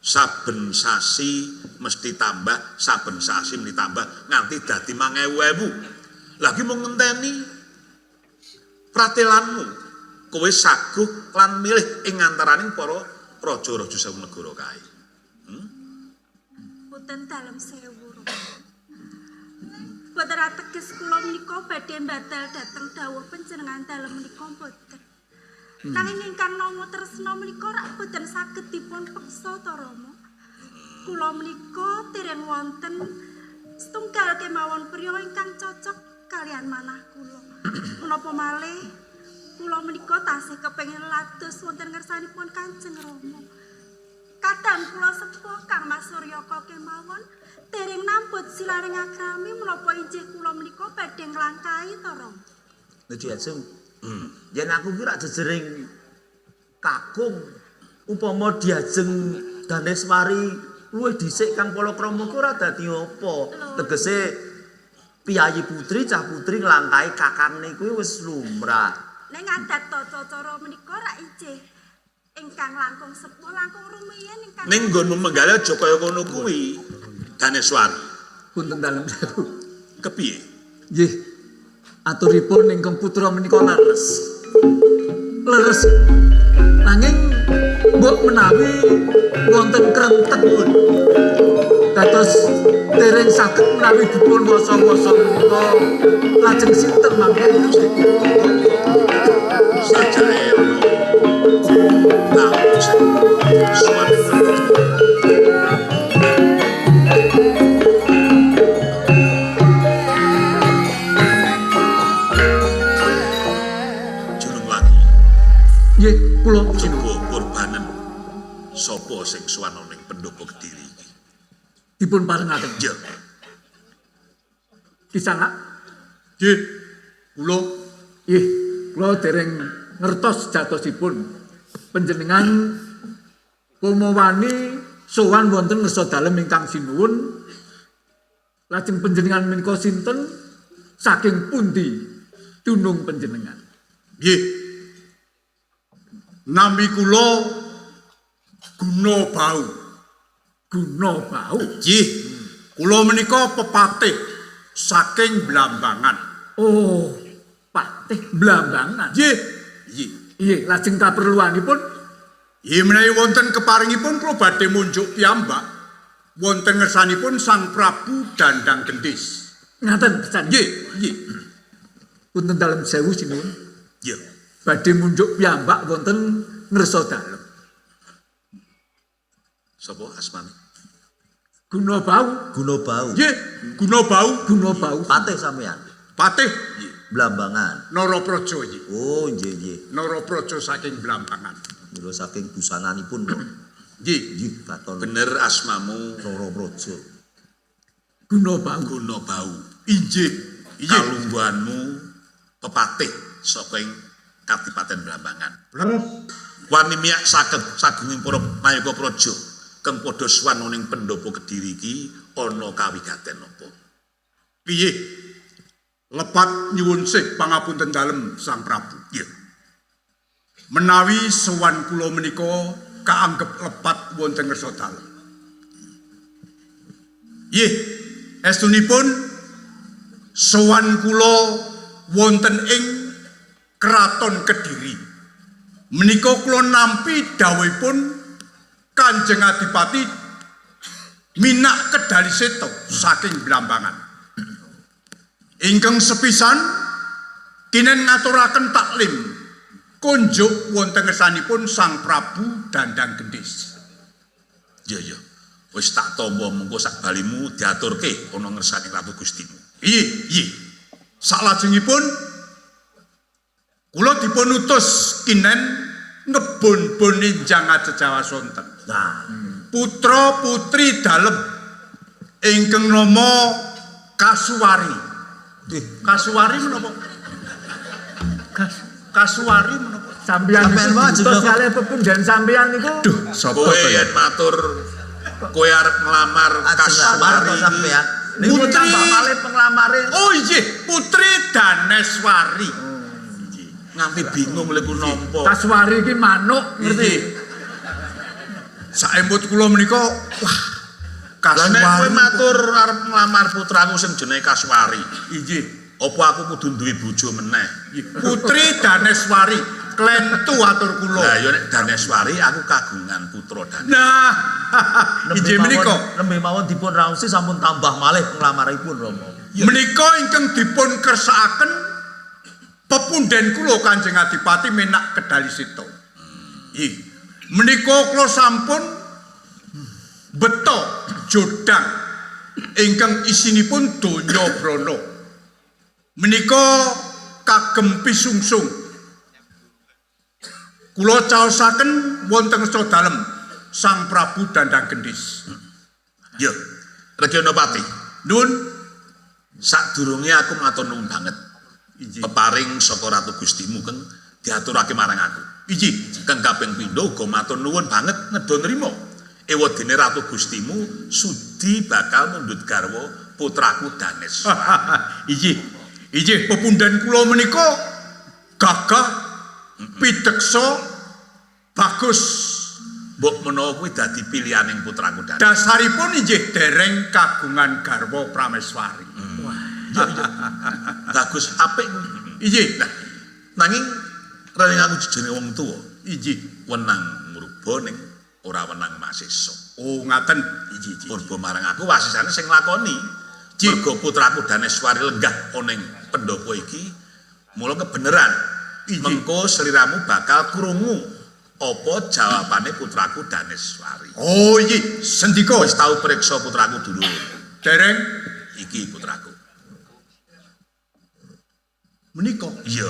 Saben sasi mesti tambah, saben sasi mesti tambah nganti dadi 1000. Lagi mau ngenteni pratelanmu. Kowe saguh lan milih ing antaraning para raja-raja sewu negara kae. Boten dalem sewu. Rama. Boten ateges kula menika badhe mbatal dhateng dawuh panjenengan dalem menika boten. Nanging ingkang nama tresna menika rak boten saged dipun peksa to Rama. Kula menika dereng wonten setunggal kemawon priya ingkang cocok kalian manah kula. Menapa malih kula menika tasih kepengin lados wonten ngersanipun Kanjeng Rama. Kadang kula sepuh Kang Mas Suryaka kemawon dereng nambut silaring akrami menapa injih kula menika badhe nglangkahi to Rama. Lho diajeng. Yen aku ki rak jejering kakung upama diajeng Daneswari luwih dhisik Kang Palakrama ki ora dadi apa. Tegese piyayi putri cah putri nglangkahi kakangne kuwi wis lumrah. Ning adat tata cara menika rak injih ingkang langkung sepuh langkung rumiyin ingkang Ning nggonmu menggalih aja kaya ngono kuwi. Daneswari, Punten dalem sewu. kepiye? Nggih. Aturipun ingkang putra menika leres. Leres. Nanging mbok menawi wonten krentek dados dereng saged menawi dipun wasa-wasa menika lajeng sinten mangke Sajane ono tamu sing sowan ing Julungwangi, Nggih, kula coba kurbanen sapa sing sowan ning pendopo Kediri iki. dipun parengaken. Ya, Kisana Nggih, kula nggih, kula dereng ngertos jatosipun panjenengan Pumawani sowan wonten ngersa dalem ingkang sinuwun. Lajeng panjenengan menika sinten saking pundi dunung panjenengan? Nggih. Nami kula Guna Bau. Guna Bau. Nggih. Kula menika pepatih saking Blambangan. Oh, patih Blambangan. Nggih. Nggih. Nggih, lajeng kaperluanipun Nggih menawi wonten keparingipun kula badhe munjuk piyambak wonten ngersanipun Sang Prabu Dandang Gendis. ngaten pisan. Nggih, nggih. Punten dalem sewu sinuwun. ya. Badhe munjuk piyambak wonten ngersa dalem. Sapa asmane? Guna Bau, Guna Bau. Nggih, Guna Bau Guna Bau. Patih sampean. patih nggih. Blambangan. Narapraja nggih. Oh, nggih nggih. Narapraja saking Blambangan. Mila saking busananipun kok. Nggih. Nggih katon Bener asmamu Narapraja. Guna Bau. Guna Bau. Injih. Injih. Kalungguhanmu pepatih saka ing Kadipaten Blambangan. Leres. Wani miyak saged sagunging para nayaka praja kang padha sowan ning pendopo Kediri iki ana kawigaten apa? Piye? Lepat nyuwun sih pangapunten dalem Sang Prabu. Iya. Menawi sowan kula menika kaanggep lepat wonten ngersa dalem. Nggih, estunipun sowan kula wonten ing Kraton Kediri. Menika kula nampi dawuhipun Kanjeng Adipati Minak Kedaliseta saking Blambangan. Ingkang sepisan kinen ngaturaken taklim kunjuk wonten ngersanipun Sang Prabu Dandang Gendis. Iya iya. Wis tak tampa mengko sak balimu diaturke ana ngersane Ratu Gustimu. Iya, iya. Salajengipun kula dipun utus kinen ngebon-bon enjang Ajejawa sonten. Nah, Putra putri dalem ingkang nama Kasuwari. Kasuwari menapa? Kasuwari menapa? Sampeyan Sampeyan niku wae diutus jeneng. kalih pepundhen sampeyan niku. Duh, sapa Kowe to ya? yen matur kowe arep nglamar ajeng lamar Kasuwari to sampeyan. Niku Putri. tambah malih penglamare. Oh iya, Putri Daneswari. nganti bingung lek ku nampa. Kasuwari iki manuk ngerti. Ngerti? Saemput kula menika wah Lah nek kowe Kasuwari. matur arep nglamar putraku sing jenenge Kasuwari, Inggih. apa aku kudu duwe bojo meneh? Putri Daneswari, klentu atur kula. Lah ya nek Daneswari aku kagungan putra Dan. Nah, inggih menika. Nembe mawon dipun raosi sampun tambah malih penglamaripun Rama. Menika ingkang dipun kersakaken pepunden kula Kanjeng Adipati Menak Kedalisita. Nggih. Menika kula sampun beto jodang ingkang isinipun donya brana. Menika kagem pisungsung. Kula caosaken wonten ngersa dalem Sang Prabu Dandang Gendis. Yo, Reganapati, Nun, sadurunge aku matur nuwun banget. Inggih. Peparing saka Ratu Gustimu keng diaturake marang aku. Inggih. Keng kaping pindho uga matur nuwun banget nedha nrima. Ewadene Ratu Gustimu sudi bakal mundhut garwa putraku Danes. Inggih. Inggih, pepunden kula menika gagah pideksa bagus. Mbok menawa kuwi dadi pilihaning putraku Danes. Dasaripun inggih dereng kagungan garwa prameswari. Bagus apik kuwi. Inggih. Nah, nanging rene aku jenenge wong tuwa, Inggih. wenang mruba ning ora wenang masisa. Oh, ngaten. Inggih, inggih. Purba marang aku wasisane sing nglakoni. Mergo putraku Daneswari lenggah ana ing pendopo iki, mula kebeneran. Inggih. Mengko sliramu bakal krungu apa jawabane putraku Daneswari. Oh, inggih, sendika. Wis tau periksa putraku dulu. Dereng Iki putraku. menika. Iya.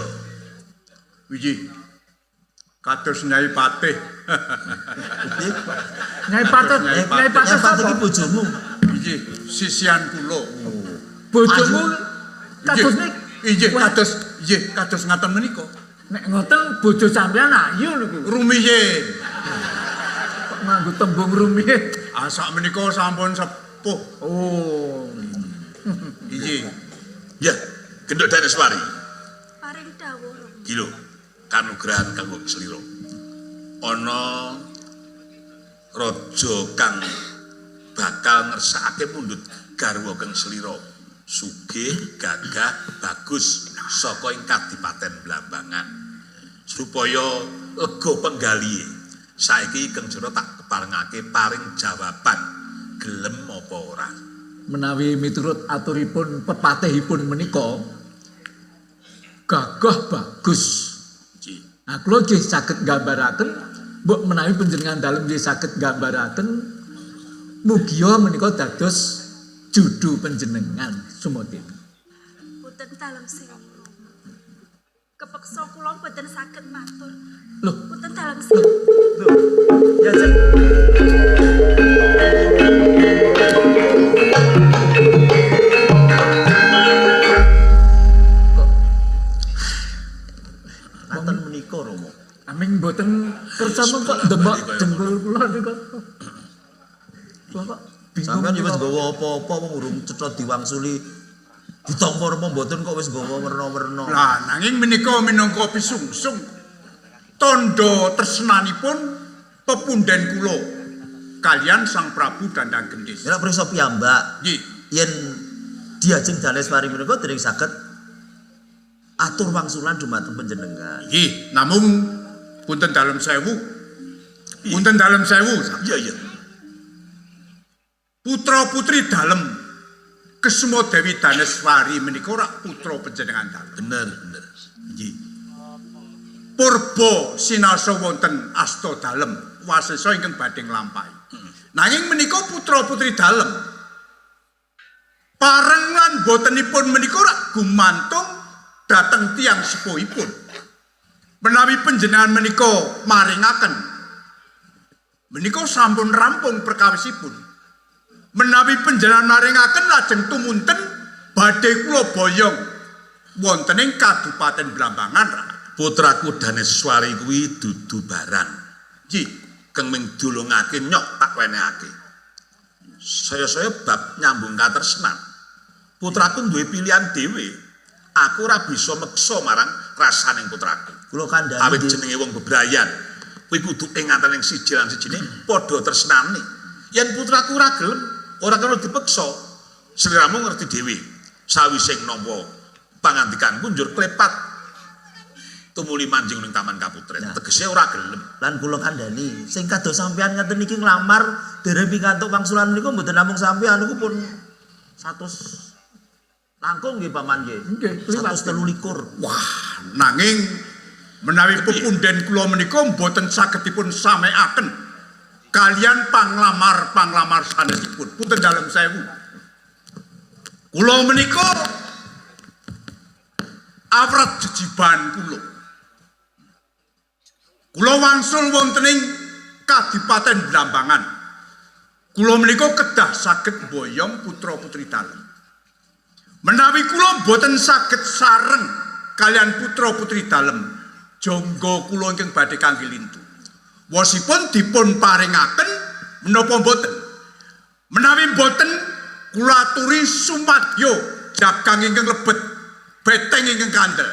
Inggih. Kados Nyai Patih. Nyai Patih, Nyai Nyai Patih Nyai Patih sapa? iki bojomu. Inggih, sisian kula. Bojomu kados nik. Inggih, kados inggih, kados ngaten menika. Nek ngoten bojo sampeyan ayu niku. Rumiyin. Kok nganggo tembung rumiyin. Ah, sak menika sampun sepuh. Oh. Inggih. Ya, genduk Daneswari. Paring dawuh Rama. Iki lho, kanugrahan kanggo slira. Ana raja kang bakal ngersakake mundhut garwa kang slira. Sugih, gagah, bagus saka ing Kadipaten Blambangan. Supaya lega penggalihe. Saiki Kang Jero tak keparengake paring jawaban gelem apa ora. Menawi miturut aturipun pepatihipun menika gagah bagus. Iki. Nah, kula nggih saged nggambaraken mbok menawi panjenengan dalem nggih saged nggambaraken mugia menika dados judu panjenengan sumodin. Boten dalem sewu Rama. Kepeksa kula boten saged matur. Loh, Boten dalem sewu. Ya jeng. Ngaten menika Rama. aming mboten kersa kok ndemok dengkul kula niku. Kula kok bingung. Sampeyan ya wis niku. nggawa apa-apa wong urung cetha diwangsuli. Ditampa napa mboten kok wis nggawa werna-werna. Lah nanging menika minangka pisungsung tandha tresnanipun pepunden kula kalian Sang Prabu Dandang Gendis. Nek prisa piyambak Nggih. yen Diajeng Daneswari menika dereng saged Atur wangsulan dumateng panjenengan. Nggih, namung punten dalem sewu. Punten dalem sewu. Iya iya. Putra-putri dalem Kesuma Dewi Daneswari menika rak putra panjenengan dalem. Bener bener. Nggih. Purba sinasa wonten asta dalem wasesa ingkang badhe nglampahi. Nanging menika putra-putri dalem pareng lan botenipun menika rak gumantung dhateng tiyang sepuhipun. Menawi panjenengan menika maringaken menika sampun rampung perkawisipun. Menawi panjenengan maringaken lajeng tumunten badhe kula boyong wonten ing Kabupaten Blambangan. Putraku Daneswari kuwi dudu barang. Nggih, Keng ming dulungake nyok tak wenehake. Saya-saya bab nyambung katresnan. Putraku duwe pilihan dhewe. Aku ora bisa meksa marang rasaning putraku. Kula kandhani Awit nggih. jenenge wong bebrayan. Kuwi kudu ing antaraning siji lan sijine padha tresnane. Yen putraku ora gelem, ora kena dipeksa. Sliramu ngerti dhewe. Sawise nampa pangandikanku njur klepat tumuli manjing ning Taman Kaputren. Nah. Tegese ora gelem. Lan kula kandhani sing kados sampean ngaten niki nglamar dereng pikantuk wangsulan niku mboten namung sampean niku pun 100 langkung nggih paman nggih. Nggih, kliwat. 123. Wah, nanging menawi pepunden kula menika mboten saged dipun samekaken kalian panglamar-panglamar sanesipun. Punten dalem sewu. Kula menika awrat jejiban kula. Kula wangsul wonten ing Kadipaten Blambangan. Kula menika kedah saged mboyong putra-putri dalem. Menawi kula mboten saged sareng kalian putra-putri dalem, jangga kula ingkang badhe kangge lintu. Wosipun dipun paringaken menapa mboten? Menawi mboten, kula aturi sumadyo jagang ingkang lebet, beteng ingkang kandel.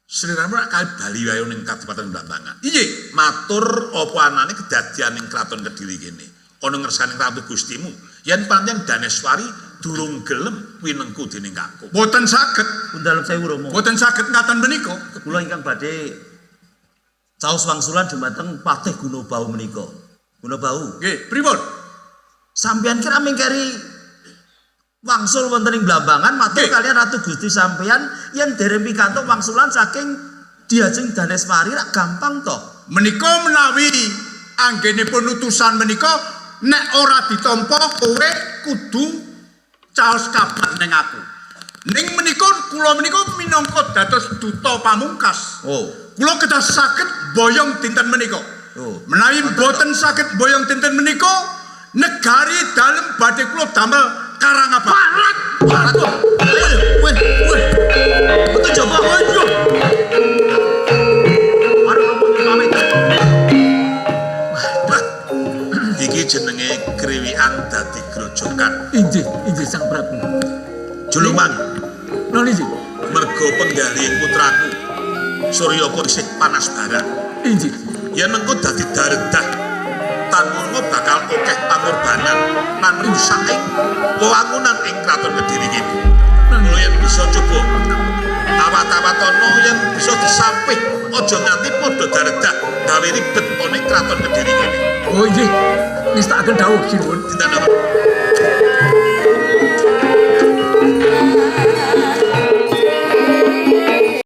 Sliramu rak kae bali wae ning Kabupaten Blambangan. Inggih, Matur apa anane kedadian ning Kraton Kediri kene. Ana ngersane Ratu Gustimu. Yen pancen Daneswari durung gelem winengku dening kakung. mboten saged, Pun dalem sewu Rama. mboten saged ngaten menika. Kula ingkang badhe caos wangsulan dumateng Patih Gunabau menika. Gunabau. Nggih, pripun? Sampeyan kira mingkeri wangsul wonten ing Blambangan matur Nggih. kalian Ratu Gusti sampeyan yen dereng pikantuk wangsulan saking Diajeng Daneswari rak gampang toh. Menika menawi anggenipun utusan menika nek ora ditampa kowe kudu caos kabar ning aku. Ning menika kula menika minangka dados duta pamungkas. Oh. Kula kedah saged boyong dinten menika. Oh. Menawi mboten saged boyong dinten menika, negari dalem badhe kula damel Karangabang. Waduh. Weh, weh. Betul coba. Ayo. Mari Romo pamit. Wah, iki jenenge kriwikan dadi grojokan. Injih, injih Sang Prabu. Julumang Non injih. mergo penggaliing putraku Suryaka isih panas barang. Injih. Yen mengko dadi daredah tanpa bakal akeh pangorbanan lan rusak ing wewangunan ing Kraton Kediri kene. Mula yen bisa coba tawat-tawatono yen bisa disampih aja nganti padha daredah gawe ribet ana ing Kraton Kediri kene. Oh injih. Nistakaken dawuh sinuwun. Dinten apa?